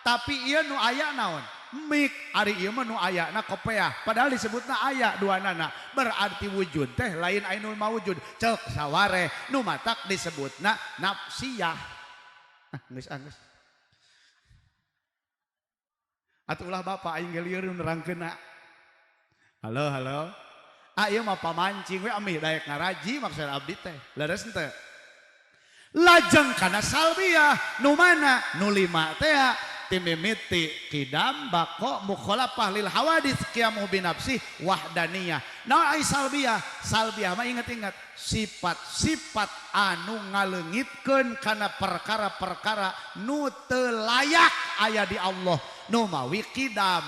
S1: Tapi ieu nu aya naon? Mik. Ari ieu mah nu ayana kopeah, padahal disebutna aya duanana. Berarti wujud teh lain ainul maujud cek saware. Nu matak disebutna nafsiyah. Ah, geus ah, geus atuh ulah bapak aing ge lieur nerangkeunna. Halo, halo. Ah, ieu mah pamancing we amih daek ngaraji maksud abdi teh. Leres henteu? Lajeng kana salbiyah nu mana? Nu lima teh, timimiti qidam, baqo, mukhalafah lil hawadits, qiyamu binafsi, wahdaniyah. Nah, ai salbiyah, salbiyah mah ingat-ingat sifat-sifat anu ngaleungitkeun kana perkara-perkara nu teu layak aya di Allah. Nu mawi qidam.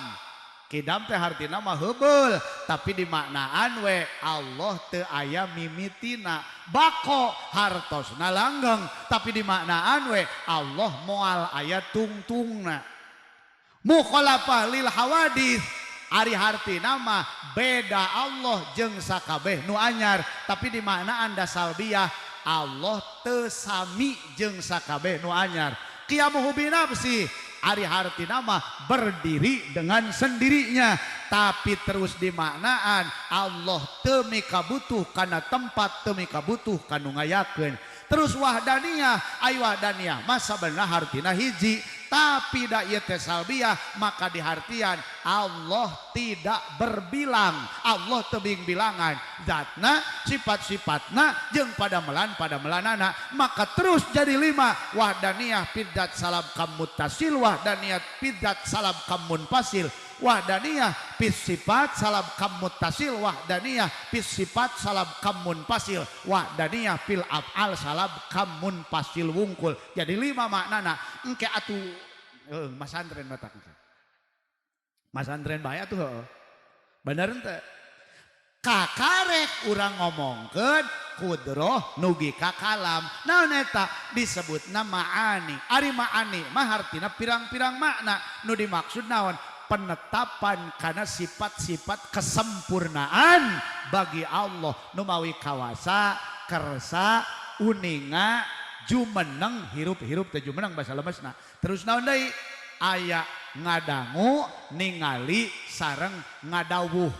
S1: Qidam teh hartina mah heubeul, tapi dimaknaan we Allah teu aya mimitina. Baqo hartosna langgeng, tapi dimaknaan we Allah moal aya tungtungna. Mukhalafah lil hawadits ari hartina mah beda Allah jeung sakabeh nu anyar, tapi dimaknaan da salbiyah Allah teu sami jeung sakabeh nu anyar. Qiyamuhu binafsi ari hartina mah berdiri dengan sendirinya, tapi terus dimaknaan Allah teu mikabutuh kana tempat, teu mikabutuh kanu ngayakeun. Terus wahdaniyah, ai wahdaniyah mah sabenerna hartina hiji, tapi da ieu teh salbiyah maka dihartian Allah tidak berbilang, Allah tebing bilangan zatna, sifat-sifatna jeung padamelan padamelanana. Maka terus jadi lima: wahdaniyah fidzat salab kam muttasil, wahdaniyah fidzat salab kam munfasil, wahdaniyah fis sifat salab kam muttasil, wahdaniyah fis sifat salab kam munfasil, wahdaniyah fil af'al salab kam munfasil wungkul. Jadi lima maknana. Engke atuh masantren matak engke. Masantren bae atuh heuh. Bener henteu? Kakarek urang ngomongkeun kudroh nugi ka kalam. Naon eta? Disebutna ma'ani. Ari ma'ani mah hartina pirang-pirang makna. Nu dimaksud naon? Penetapan karena sifat-sifat kesempurnaan bagi Allah. Nu mawi kawasa, kersa, uninga,
S2: Jumeneng hirup-hirup teh jumeneng bahasa lemesna. Terus naon deui? Aya ngadangu, ningali, sareng ngadawuh.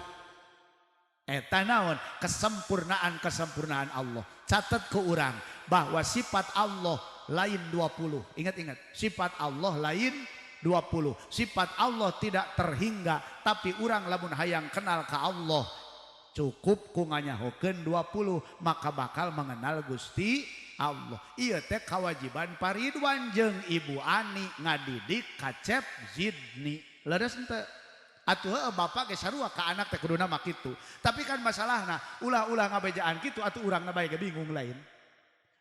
S2: Eta naon? Kesempurnaan kesempurnaan Allah. Catat ke urang bahwa sifat Allah lain 20. Ingat-ingat, sifat Allah lain 20. Sifat Allah tidak terhingga, tapi urang lamun hayang kenal ke Allah cukup ku nganyahokeun 20, maka bakal mengenal Gusti Allah. Ieu teh kewajiban Pak Ridwan jeung Ibu Ani ngadidik kacep Zidni. Leres henteu? Atuh heueuh, bapak ge sarua ka anak teh kuduna mah kitu. Tapi kan masalahna ulah-ulah ngabejaan kitu atuh urangna bae ge bingung lain.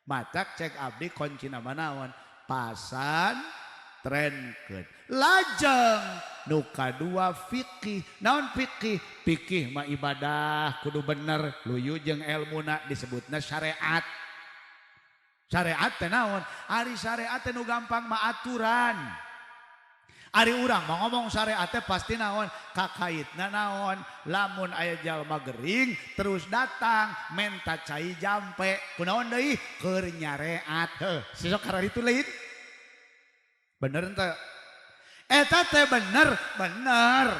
S2: Matak cek abdi kuncina mah naon? Pasantrenkeun. Lajeng nu kadua fikih. Naon fikih? Fikih mah ibadah kudu bener, luyu jeung elmuna disebutna syariat. Syariat teh naon? Ari syariat teh nu gampang mah aturan. Ari urang mau ngomong syariat teh pasti naon? Kakaitna naon? Lamun aya jalma gering terus datang menta cai jampe, kunaon deui? Keur nyareat. Heuh, sesok kararitu lain. Bener henteu? Eta teh bener, bener.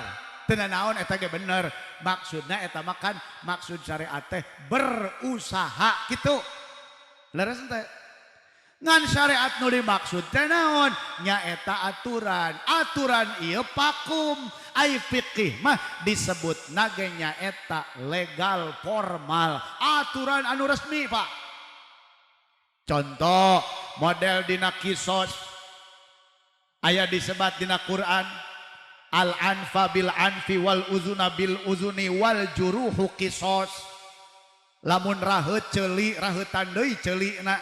S2: Teu naon eta ge bener. Maksudna eta mah kan maksud syariat teh berusaha kitu. Leres henteu? Ngan syariat nu dimaksud teh naon? Nyaeta aturan. Aturan ieu pakum. Ai fikih mah disebutna ge nyaeta legal formal, aturan anu resmi, Pak. Contoh model dina kisos aya disebat dina Quran, al anfa bil anfi wal uzuna bil uzuni wal juruhu kisos. Lamun raheut ceuli, raheutan deui ceulina.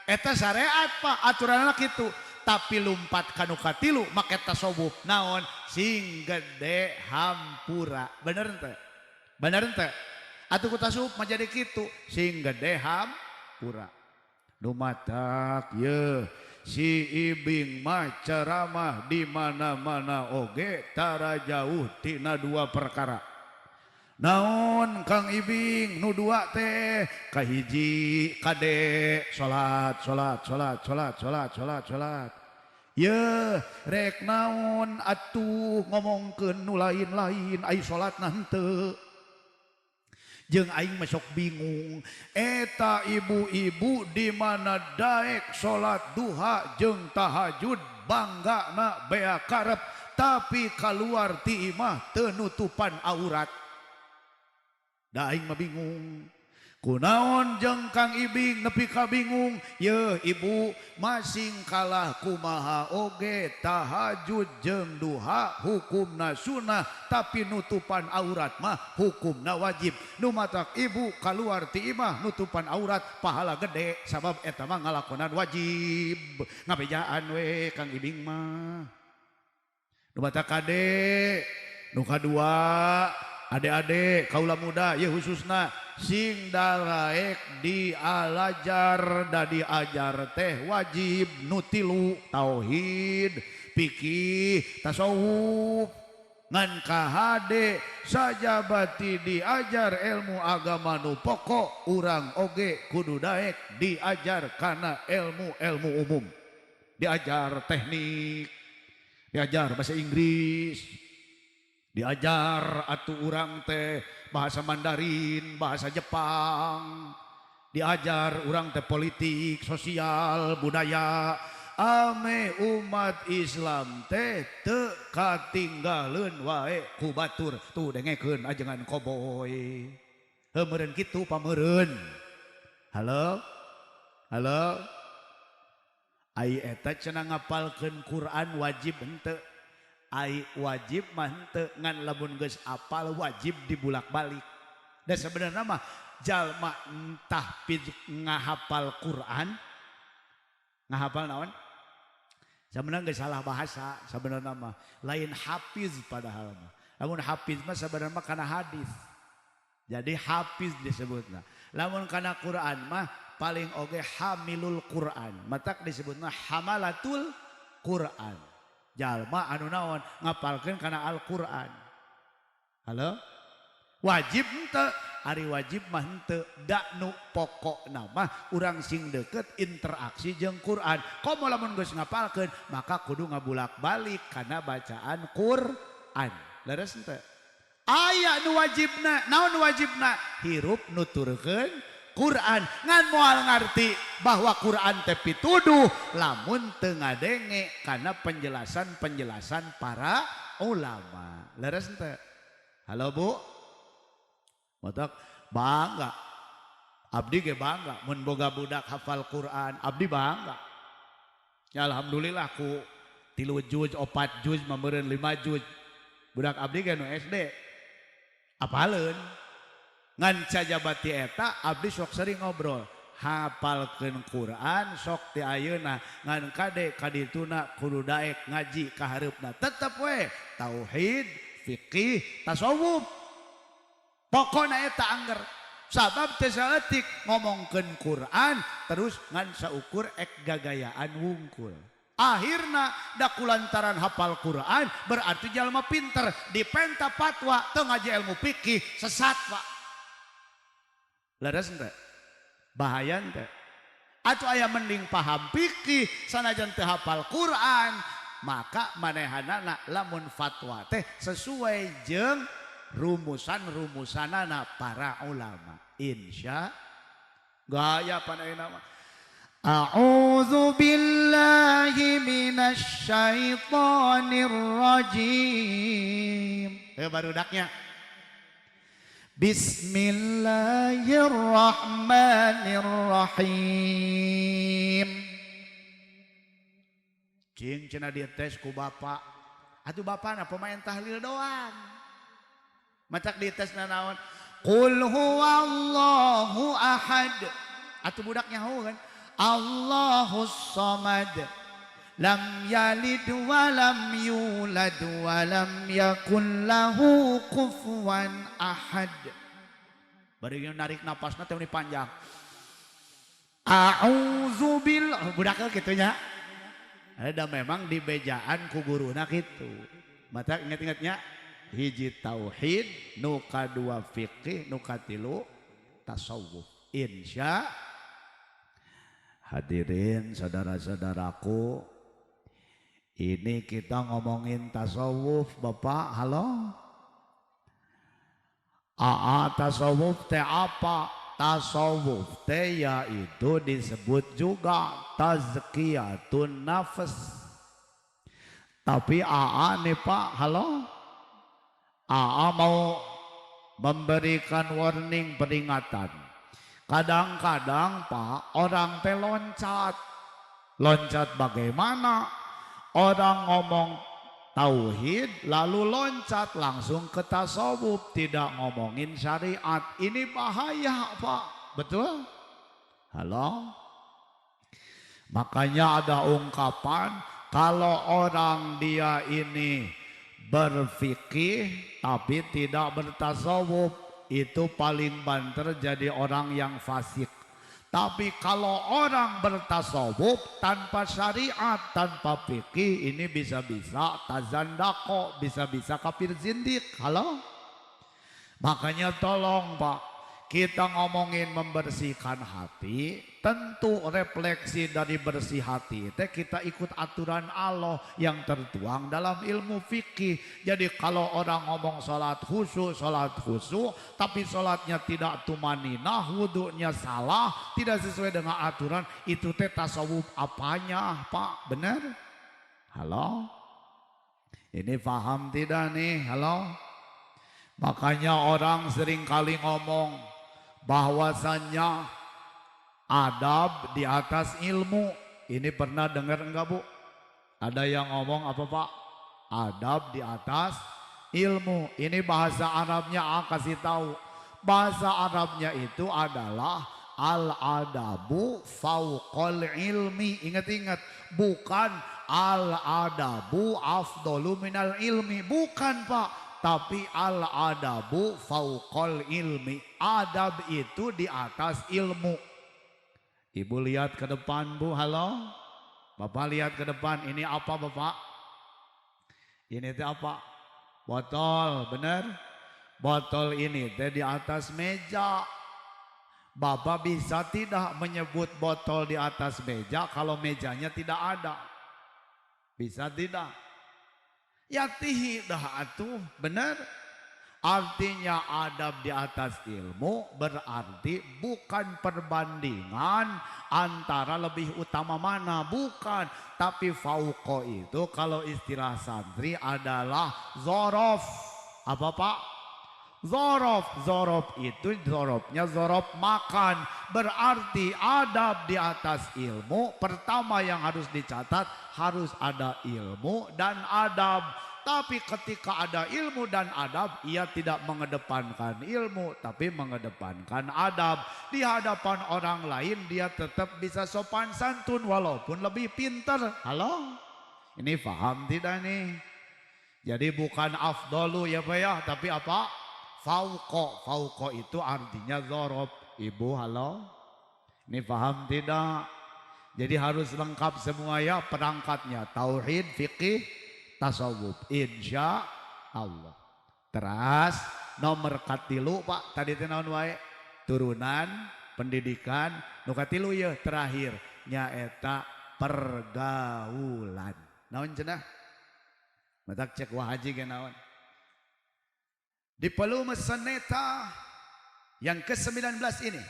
S2: Eta syariat, Pak, aturanna kitu. Tapi lumpat kanu katilu make tasawuf naon? Sing gede hampura. Bener henteu? Bener henteu? Atuh ku tasawuf mah jadi kitu, sing gede hampura. Nu matak ye si Ibing mah ceramah di mana-mana oge tara jauh tina dua perkara. Naon, Kang Ibing, nu dua teh? Kahiji, kade salat, salat, salat, salat, salat, salat, salat. Ye rek naon atuh ngomongkeun nu lain-lain ai salatna henteu. Jeung aing mah sok bingung eta ibu-ibu di mana daek salat duha jeung tahajud banggana bea karep, tapi keluar ti imah teu nutupan aurat. Da aing mah bingung. Kunaon jeung Kang Ibing nepi ka bingung? Ye ibu, masing kalah kumaha oge tahajud jeung duha hukumna sunnah, tapi nutupan aurat mah hukumna wajib. Nu matak ibu keluar ti imah nutupan aurat pahala gede, sabab eta mah ngalakonan wajib. Ngabejaan we Kang Ibing mah. Nu matak kade nu kadua, adik-adik kaula muda ya khususna, sing daraek dialajar, da diajar teh wajib nu tilu: tauhid, fikih, tasawuf. Ngan kahade sajabati diajar ilmu agama nu pokok, urang oge kudu daek diajar kana ilmu-ilmu umum, diajar teknik, diajar bahasa Inggris, diajar atuh urang teh bahasa Mandarin, bahasa Jepang, diajar urang teh politik, sosial, budaya, ame umat Islam teh teu katinggaleun wae ku batur. Tuh, dengekeun ajengan koboy. Heuh, meureun kitu pameureun. Halo, halo. Ai eta cenah ngapalkeun Quran wajib henteu? Ai wajib mah henteu, ngan lamun geus apal wajib dibulak-balik. Dan sebenarnya mah jalma entah ngahapal Quran, ngahapal naon? Sebenarnya geus salah bahasa sebenarnya mah, lain hafiz padahal mah. Lamun hafiz mah sebenarnya mah kana hadis. Jadi hafiz disebutna. Lamun kana Quran mah paling oge hamilul Quran. Matak disebutna hamalatul Quran. Jalma anu naon ngapalkeun kana Al-Quran. Halo? Wajib henteu? Ari wajib mah henteu da nu pokokna mah urang sing deket interaksi jeung Quran. Komo lamun geus ngapalkeun maka kudu ngabulak-balik kana bacaan Quran. Leres henteu? Aya nu wajibna, naon wajibna? Hirup nuturkeun Quran. Ngan moal ngarti bahwa Quran teh pituduh lamun teu ngadenge kana penjelasan-penjelasan para ulama. Leres henteu? Halo Bu? Matak bangga. Abdi ge bangga mun boga budak hafal Quran, abdi bangga. Ya alhamdulillah ku 3 juz, 4 juz, mameureun 5 juz. Budak abdi ge nu SD. Apaleun. Ngan cajabati eta abdi sok sering ngobrol. Hafalkeun Quran sok ti ayeuna ngan kade kadituna kudu daek ngaji ka hareupna. Tetep we tauhid, fikih, tasawuf. Pokona eta angger. Sabab teu saeutik ngomongkeun Quran terus ngan saukur ek gagayaan wungkul. Akhirna da kulantaran hafal Quran berarti jalma pinter dipenta fatwa teu ngaji ilmu fikih sesat Pak. Leres henteu? Bahaya henteu? Atuh aya mending paham fikih sanajan teu hafal Quran maka manehanana lamun fatwa teh sesuai jeung rumusan-rumusanana para ulama. Insya gaya pan ayeuna mah. A'udzu billahi minasyaitonir rajim. Barudaknya. Bismillahirrahmanirrahim. Cing cenah dites ku bapak. Atuh bapana pemain tahlil doang. Macak dites nanaon? Qul huwallahu ahad. Atuh budaknya nyaho kan? Allahus samad. Lam yalid wa lam yulad wa lam yakul lahu kufuwan ahad. Bari narik napasna teh panjang. A'udzu bil budak kitu nya. Ada memang di bejaan ku guruna kitu. Mata inget-ingetnya hiji tauhid, nu kadua fikih, nu katilu tasawuf. Insya hadirin saudara-saudaraku, ini kita ngomongin tasawuf Bapak, halo? Aa tasawuf teh apa? Tasawuf teh yaitu disebut juga tazkiyatun nafs. Tapi aa nih Pak, halo? Aa mau memberikan warning peringatan. Kadang-kadang Pak, orang teh loncat. Loncat bagaimana? Orang ngomong tauhid lalu loncat langsung ke tasawuf, tidak ngomongin syariat. Ini bahaya Pak, betul? Halo? Makanya ada ungkapan kalau orang dia ini berfikih tapi tidak bertasawuf, itu paling banter jadi orang yang fasik. Tapi kalau orang bertasawuf tanpa syariat, tanpa fikih, ini bisa-bisa tazandako, bisa-bisa kafir zindik. Halo? Makanya tolong Pak, kita ngomongin membersihkan hati, tentu refleksi dari bersih hati teh kita ikut aturan Allah yang tertuang dalam ilmu fikih. Jadi kalau orang ngomong sholat khusyuk, tapi sholatnya tidak tumaninah, wudhunya salah, tidak sesuai dengan aturan, itu teh tasawuf apanya Pak? Benar? Halo? Ini paham tidak nih? Halo? Makanya orang seringkali ngomong bahwasannya adab di atas ilmu. Ini pernah dengar enggak Bu? Ada yang ngomong apa Pak? Adab di atas ilmu. Ini bahasa Arabnya, ah, kasih tahu. Bahasa Arabnya itu adalah al-adabu fauqal ilmi. Ingat-ingat, bukan al-adabu afdalu minal ilmi, bukan Pak. Tapi al-adabu fauqal ilmi. Adab itu di atas ilmu. Ibu lihat ke depan Bu, halo? Bapak lihat ke depan, ini apa Bapak? Ini itu apa? Botol, benar? Botol ini teh di atas meja. Bapak bisa tidak menyebut botol di atas meja kalau mejanya tidak ada? Bisa tidak? Ya tidak atuh, benar. Artinya adab di atas ilmu berarti bukan perbandingan antara lebih utama mana, bukan. Tapi fauqo itu kalau istilah santri adalah zorof. Apa Pak? Zorof. Zorof itu zorofnya zorof makan. Berarti adab di atas ilmu pertama yang harus dicatat harus ada ilmu dan adab. Tapi ketika ada ilmu dan adab, ia tidak mengedepankan ilmu, tapi mengedepankan adab. Di hadapan orang lain dia tetap bisa sopan santun walaupun lebih pintar. Halo? Ini paham tidak nih? Jadi bukan afdalu ya Pak ya, tapi apa? Fauqo. Fauqo itu artinya zorob. Ibu halo? Ini paham tidak? Jadi harus lengkap semua ya perangkatnya. Tauhid, fikih, tasawuf, insya Allah. Teras nomor katilu Pak, tadi teh naon wae? Turunan, pendidikan, nu katilu ya terakhir nyaeta pergaulan. Naon cenah? Matak cek wah haji ge naon? Di Volume Seneta yang ke-19 ini,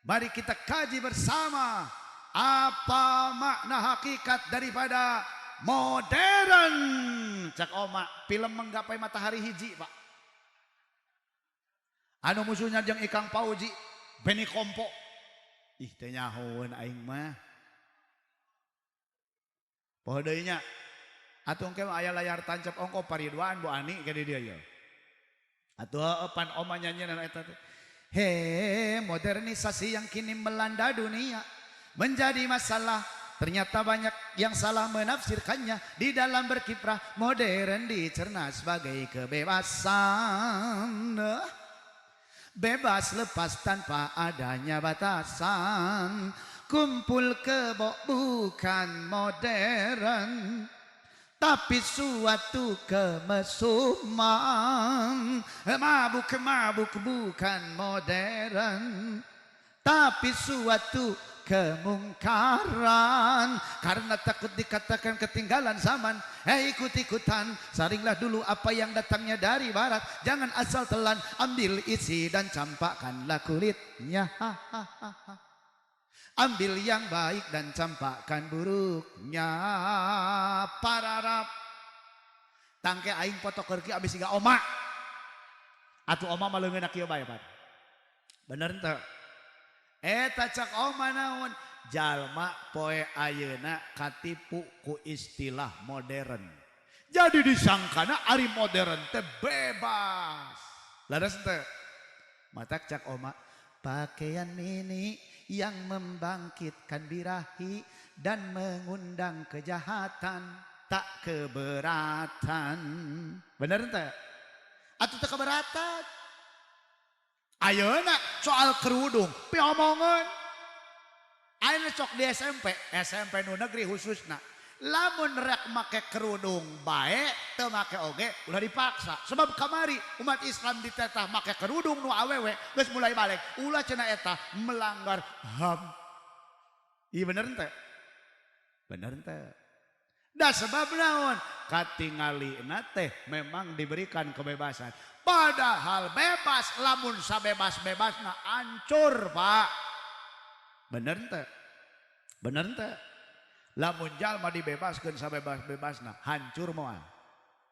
S2: mari kita kaji bersama apa makna hakikat daripada modern. Cak oma, film Menggapai Matahari hiji Pak. Anu musuhnya jeung Ikang Fauzi, Benny Kompo. Ih teh nyahoeun aing mah. Poho deui nya. Atuh engke mah aya layar tancap ongko Paridwan Bu Ani ke di dieu ye. Atuh pan oma nyanyian eta teh. He, modernisasi yang kini melanda dunia menjadi masalah. Ternyata banyak yang salah menafsirkannya. Di dalam berkiprah modern dicerna sebagai kebebasan. Bebas lepas tanpa adanya batasan. Kumpul kebo bukan modern, tapi suatu kemesuman. Mabuk-mabuk bukan modern, tapi suatu kemungkaran. Karena takut dikatakan ketinggalan zaman, ikut-ikutan. Saringlah dulu apa yang datangnya dari barat. Jangan asal telan, ambil isi dan campakkanlah kulitnya. Ambil yang baik dan campakkan buruknya. Pararap. Tangke aing foto kerki abis siga oma. Atuh oma mah leungeunna kieu bae, Pak. Bener henteu? Eta cak oma naon? Jalma poe ayeuna katipu ku istilah modern. Jadi disangkana ari modern teh bebas. Leres teh? Matak cak oma, pakaian mini yang membangkitkan birahi dan mengundang kejahatan tak keberatan. Bener teh? Atuh teu keberatan. Ayeuna soal kerudung piomongan. Ayeuna sok di SMP, SMP nu negeri khususna. Lamun rek make kerudung bae, teu make oge ulah dipaksa. Sebab kamari umat Islam ditetah make kerudung nu awewe geus mulai balik. Ulah cenah eta melanggar HAM. Iya bener teh? Bener teh? Da sebab naon? Katingalina teh memang diberikan kebebasan. Padahal bebas lamun sabebas-bebasna hancur, Pak. Bener teh? Bener teh? Lamun jalma dibebaskeun sabebas-bebasna hancur moal.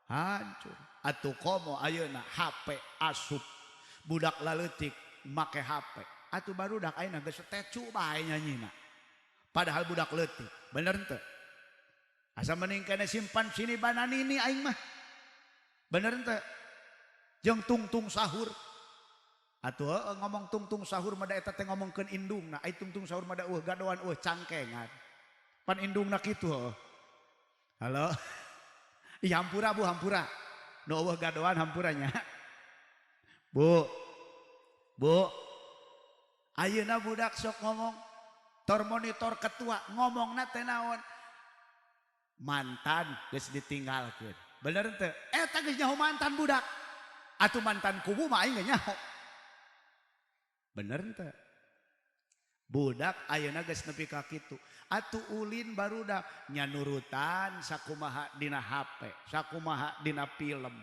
S2: Hancur. Atuh komo ayeuna HP asup. Budak laleutik make HP. Atuh barudak ayeuna geus tecu bae nyanyina. Padahal budak leutik. Bener teh? Asa mending kene simpan sini bananini aing mah. Bener teh? Jeung tungtung sahur. Atuh heueuh ngomong tungtung sahur mah da eta teh ngomongkeun indungna. Ai tungtung sahur mah da eueuh gadoan eueuh cangkengan. Pan indungna kitu heueuh. Halo. Ih hampura Bu, hampura. Nu eueuh gadoan hampura nya. Bu. Bu. Ayeuna budak sok ngomong tor monitor ketua ngomongna teh naon? Mantan geus ditinggalkeun. Bener teu? Eta geus nyaho mantan budak. Atuh mantan kubu mah aing nyaho. Bener teu? Budak ayeuna geus nepi ka kitu. Atuh ulin barudak nyanurutan sakumaha dina HP, sakumaha dina film.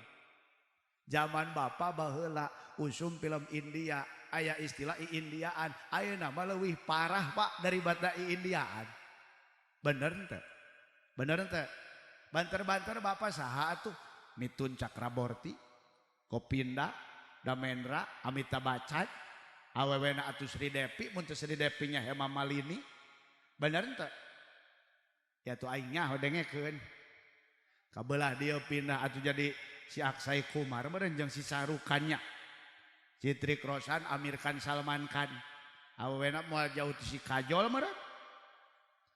S2: Zaman bapak baheula usum film India, aya istilah Indiaan. Ayeuna mah leuwih parah Pak daripada Indiaan. Bener teu? Bener teu? Banter-banter bapak saha atuh? Mithun Chakraborty, Kopinda, Damendra, Amitabh Bachchan, awewena atuh Sri Devi, mun teu Sri Devi nya Hema Malini. Bener teu? Ya tuh aing nyaho dengekeun. Kabelah dia pindah atuh jadi si Akshay Kumar meureun jeung si Sarukannya. Citrik Rosan, Amir Khan, Salman Khan. Awewena moal jauh ti si Kajol meureun.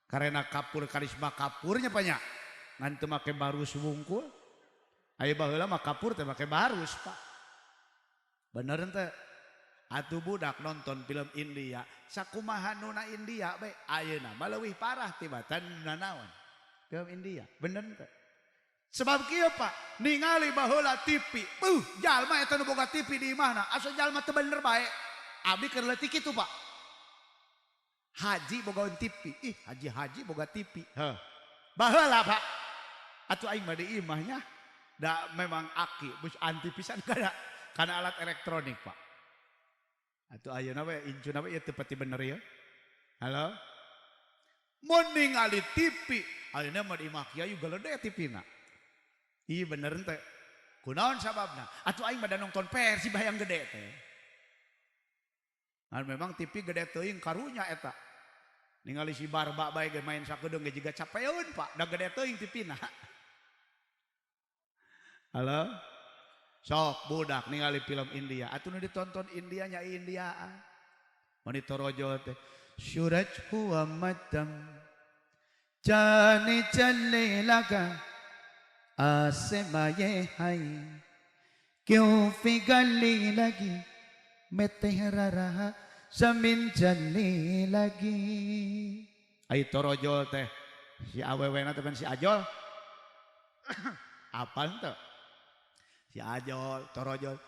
S2: Karena Kapur karisma Kapurnya banyak. Ngan teu make barus wungkul. Aya baheula mah Kapur teh make barus, Pak. Bener teu? Atuh budak nonton film India, sakumaha nuna India bae, ayeuna mah leuwih parah tibatan nanaon. Film India, bener teu? Sebab kieu Pak, ningali baheula TV, jalma eta nu boga TV di imahna, asa jalma teu bener bae. Abdi keur leutik kitu, Pak. Haji boga TV, ih haji-haji boga TV. Heuh. Baheula, Pak. Atuh aing mah di imahnya da memang aki geus anti pisan kana alat elektronik, Pak. Atuh ayeuna we incuna we ieu teu pati bener ya. Halo? Mun ningali TV, ayeuna mah di imah kiai galede TV-na. Ih bener teh. Kunaon sababna? Atuh aing mah da nonton Persib hayang gede teh. Nah, memang TV gede teuing karunya eta. Ningali si Barba bae ge main sakedeung ge jiga capeun, Pak. Da gede teuing TV-na. Halo? Sok budak ningali film India. Atuh nu ditonton India nya Indiaan. Mani torojo teh. Suraj huwa madam jane chale laga आसमां ये हाय क्यों पिघलने लगी मैं तेरा रहा जमीन जलने लगी. Ai torojol teh si awewena teh si Ajol. Apal teu? Si Ajol, torojol.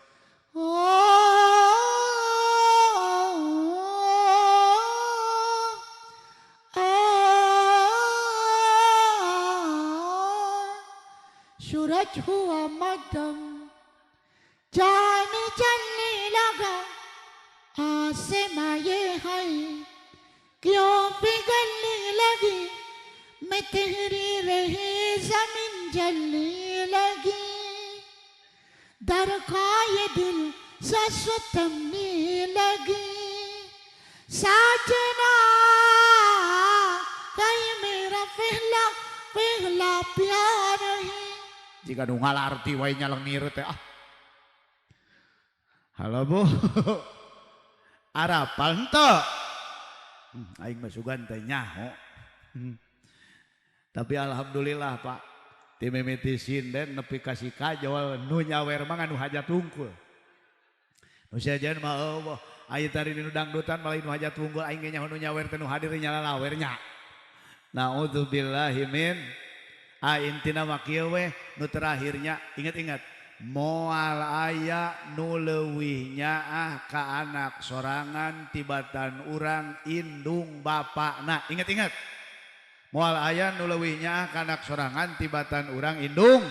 S3: सूरज हुआ मध्यम जान चलने लगा आसमां ये है क्यों पिघलने लगी मैं तेरी रही जमीन जलने लगी दरखाए दिल ससुतमने लगी साजना कहीं मेरा पहला पहला प्यार है.
S2: Jika nu ngalarti wae nyalengir teh ah. Halo Bu. Arapal henteu? Aing mah sugan teh nyaho. Tapi alhamdulillah Pak, ti mimiti sinden nepi ka si Kajol nu nyawer mah nu hajat wungkul. Nu sejen mah eueuh, aya tadi nu dangdutan malah nu hajat wungkul aing ge nyaho nu nyawer teh nu hadir nyalalawer nya. Naudzubillahi min intina mah kieu weh nu terakhirnya ingat-ingat moal aya nu leuwih nyaah ka anak sorangan tibatan urang indung bapakna. Ingat-ingat moal aya nu leuwih nyaah ka anak sorangan tibatan urang indung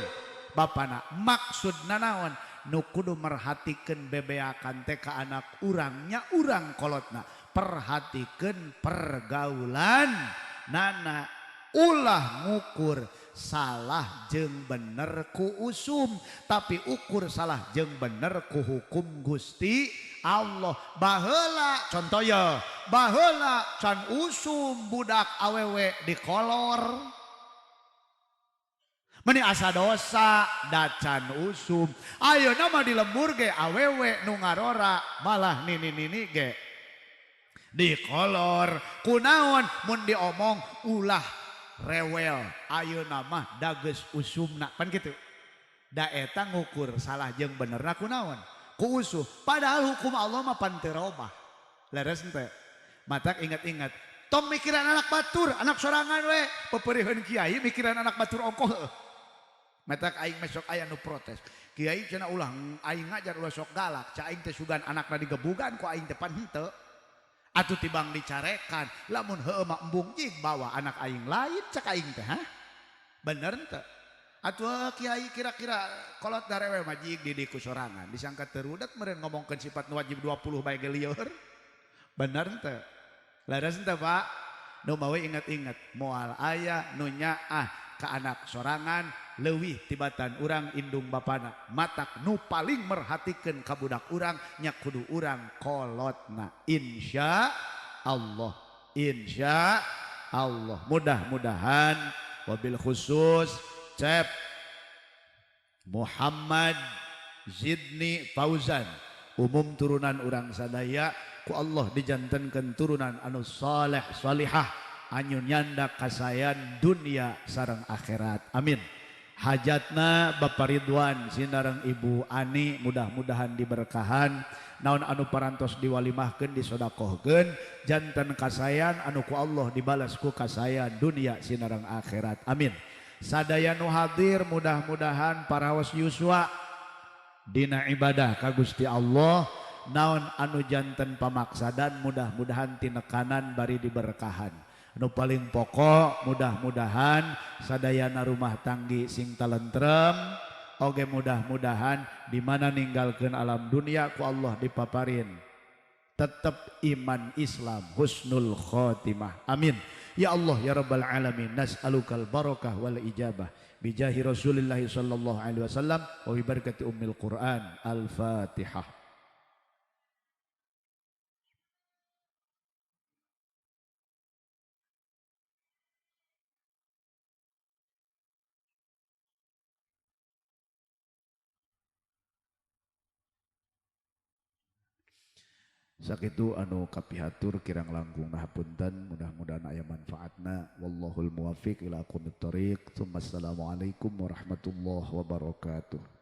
S2: bapakna. Maksudna naon? Nu kudu merhatikeun bebeakan teh ka anak urangnya urang kolotna. Perhatikeun pergaulan nana, ulah ngukur salah jeung bener ku usum, tapi ukur salah jeung bener ku hukum Gusti Allah. Baheula contoh ya, baheula can usum budak awewe dikolor meni asa dosa da can usum. Ayeuna mah di lembur ge awewe nu ngarora malah nini-nini ge dikolor. Kunaon mun diomong ulah rewel, ayeuna mah dageus usumna pan kitu. Da eta ngukur salah jeung benerna kunaon? Ku usuh. Padahal hukum Allah mah pan teu robah. Leres henteu? Matak ingat-ingat, tong mikiran anak batur, anak sorangan we, peperiheun kiai mikiran anak batur ongkoh heueuh. Matak aing mesok aya nu protes. Kiai cenah ulah aing ngajar ulah sok galak, ca aing teh sugan anakna digebugan ku aing teh pan henteu. Atuh tibang dicarekan, lamun heueuh mah embung jig bawa anak aing lain cek aing teh, hah? Bener henteu? Atuh kiai kira-kira kolot darewe mah jig didik ku sorangan, disangka teu rudet meureun ngomongkeun sifat nu wajib 20 bae ge lieur. Bener henteu? Leres henteu, Pak? Nu mawe inget-inget, moal aya nu nyaah ka anak sorangan leuwih tibatan urang indung bapana. Matak nu paling merhatikeun ka budak urang nya kudu urang kolotna. Insya Allah, insya Allah. Mudah-mudahan wabil khusus Cep Muhammad Zidni Fauzan, umum turunan urang sadaya ku Allah dijantenkeun turunan anu saleh salihah, anu nyanda kasayan dunia sareng akhirat. Amin. Hajatna Bapak Ridwan sinareng Ibu Ani mudah-mudahan diberkahan, naon anu parantos diwalimahkeun disodakohkeun janten kasayan anu ku Allah dibalas ku kasayan dunia sinareng akhirat. Amin. Sadaya nu hadir mudah-mudahan paraos yuswa dina ibadah ka Gusti Allah, naon anu janten pamaksadan mudah-mudahan tinekanan bari diberkahan. Anu paling pokok mudah-mudahan sadayana rumah tanggi sing talentrem, oge mudah-mudahan di mana ninggalkeun alam dunia ku Allah dipaparin tetep iman Islam husnul khotimah. Amin. Ya Allah ya Rabbal alamin, nas'alukal barakah wal ijabah bijahi Rasulillah sallallahu alaihi wasallam wa bi barakati ummil Quran. Al-Fatihah. Sakitu anu kapihatur kirang langkung hapunten, mudah-mudahan aya manfaatna. Wallahul muwaffiq ila aqwamit thoriq. Assalamualaikum warahmatullahi wabarakatuh.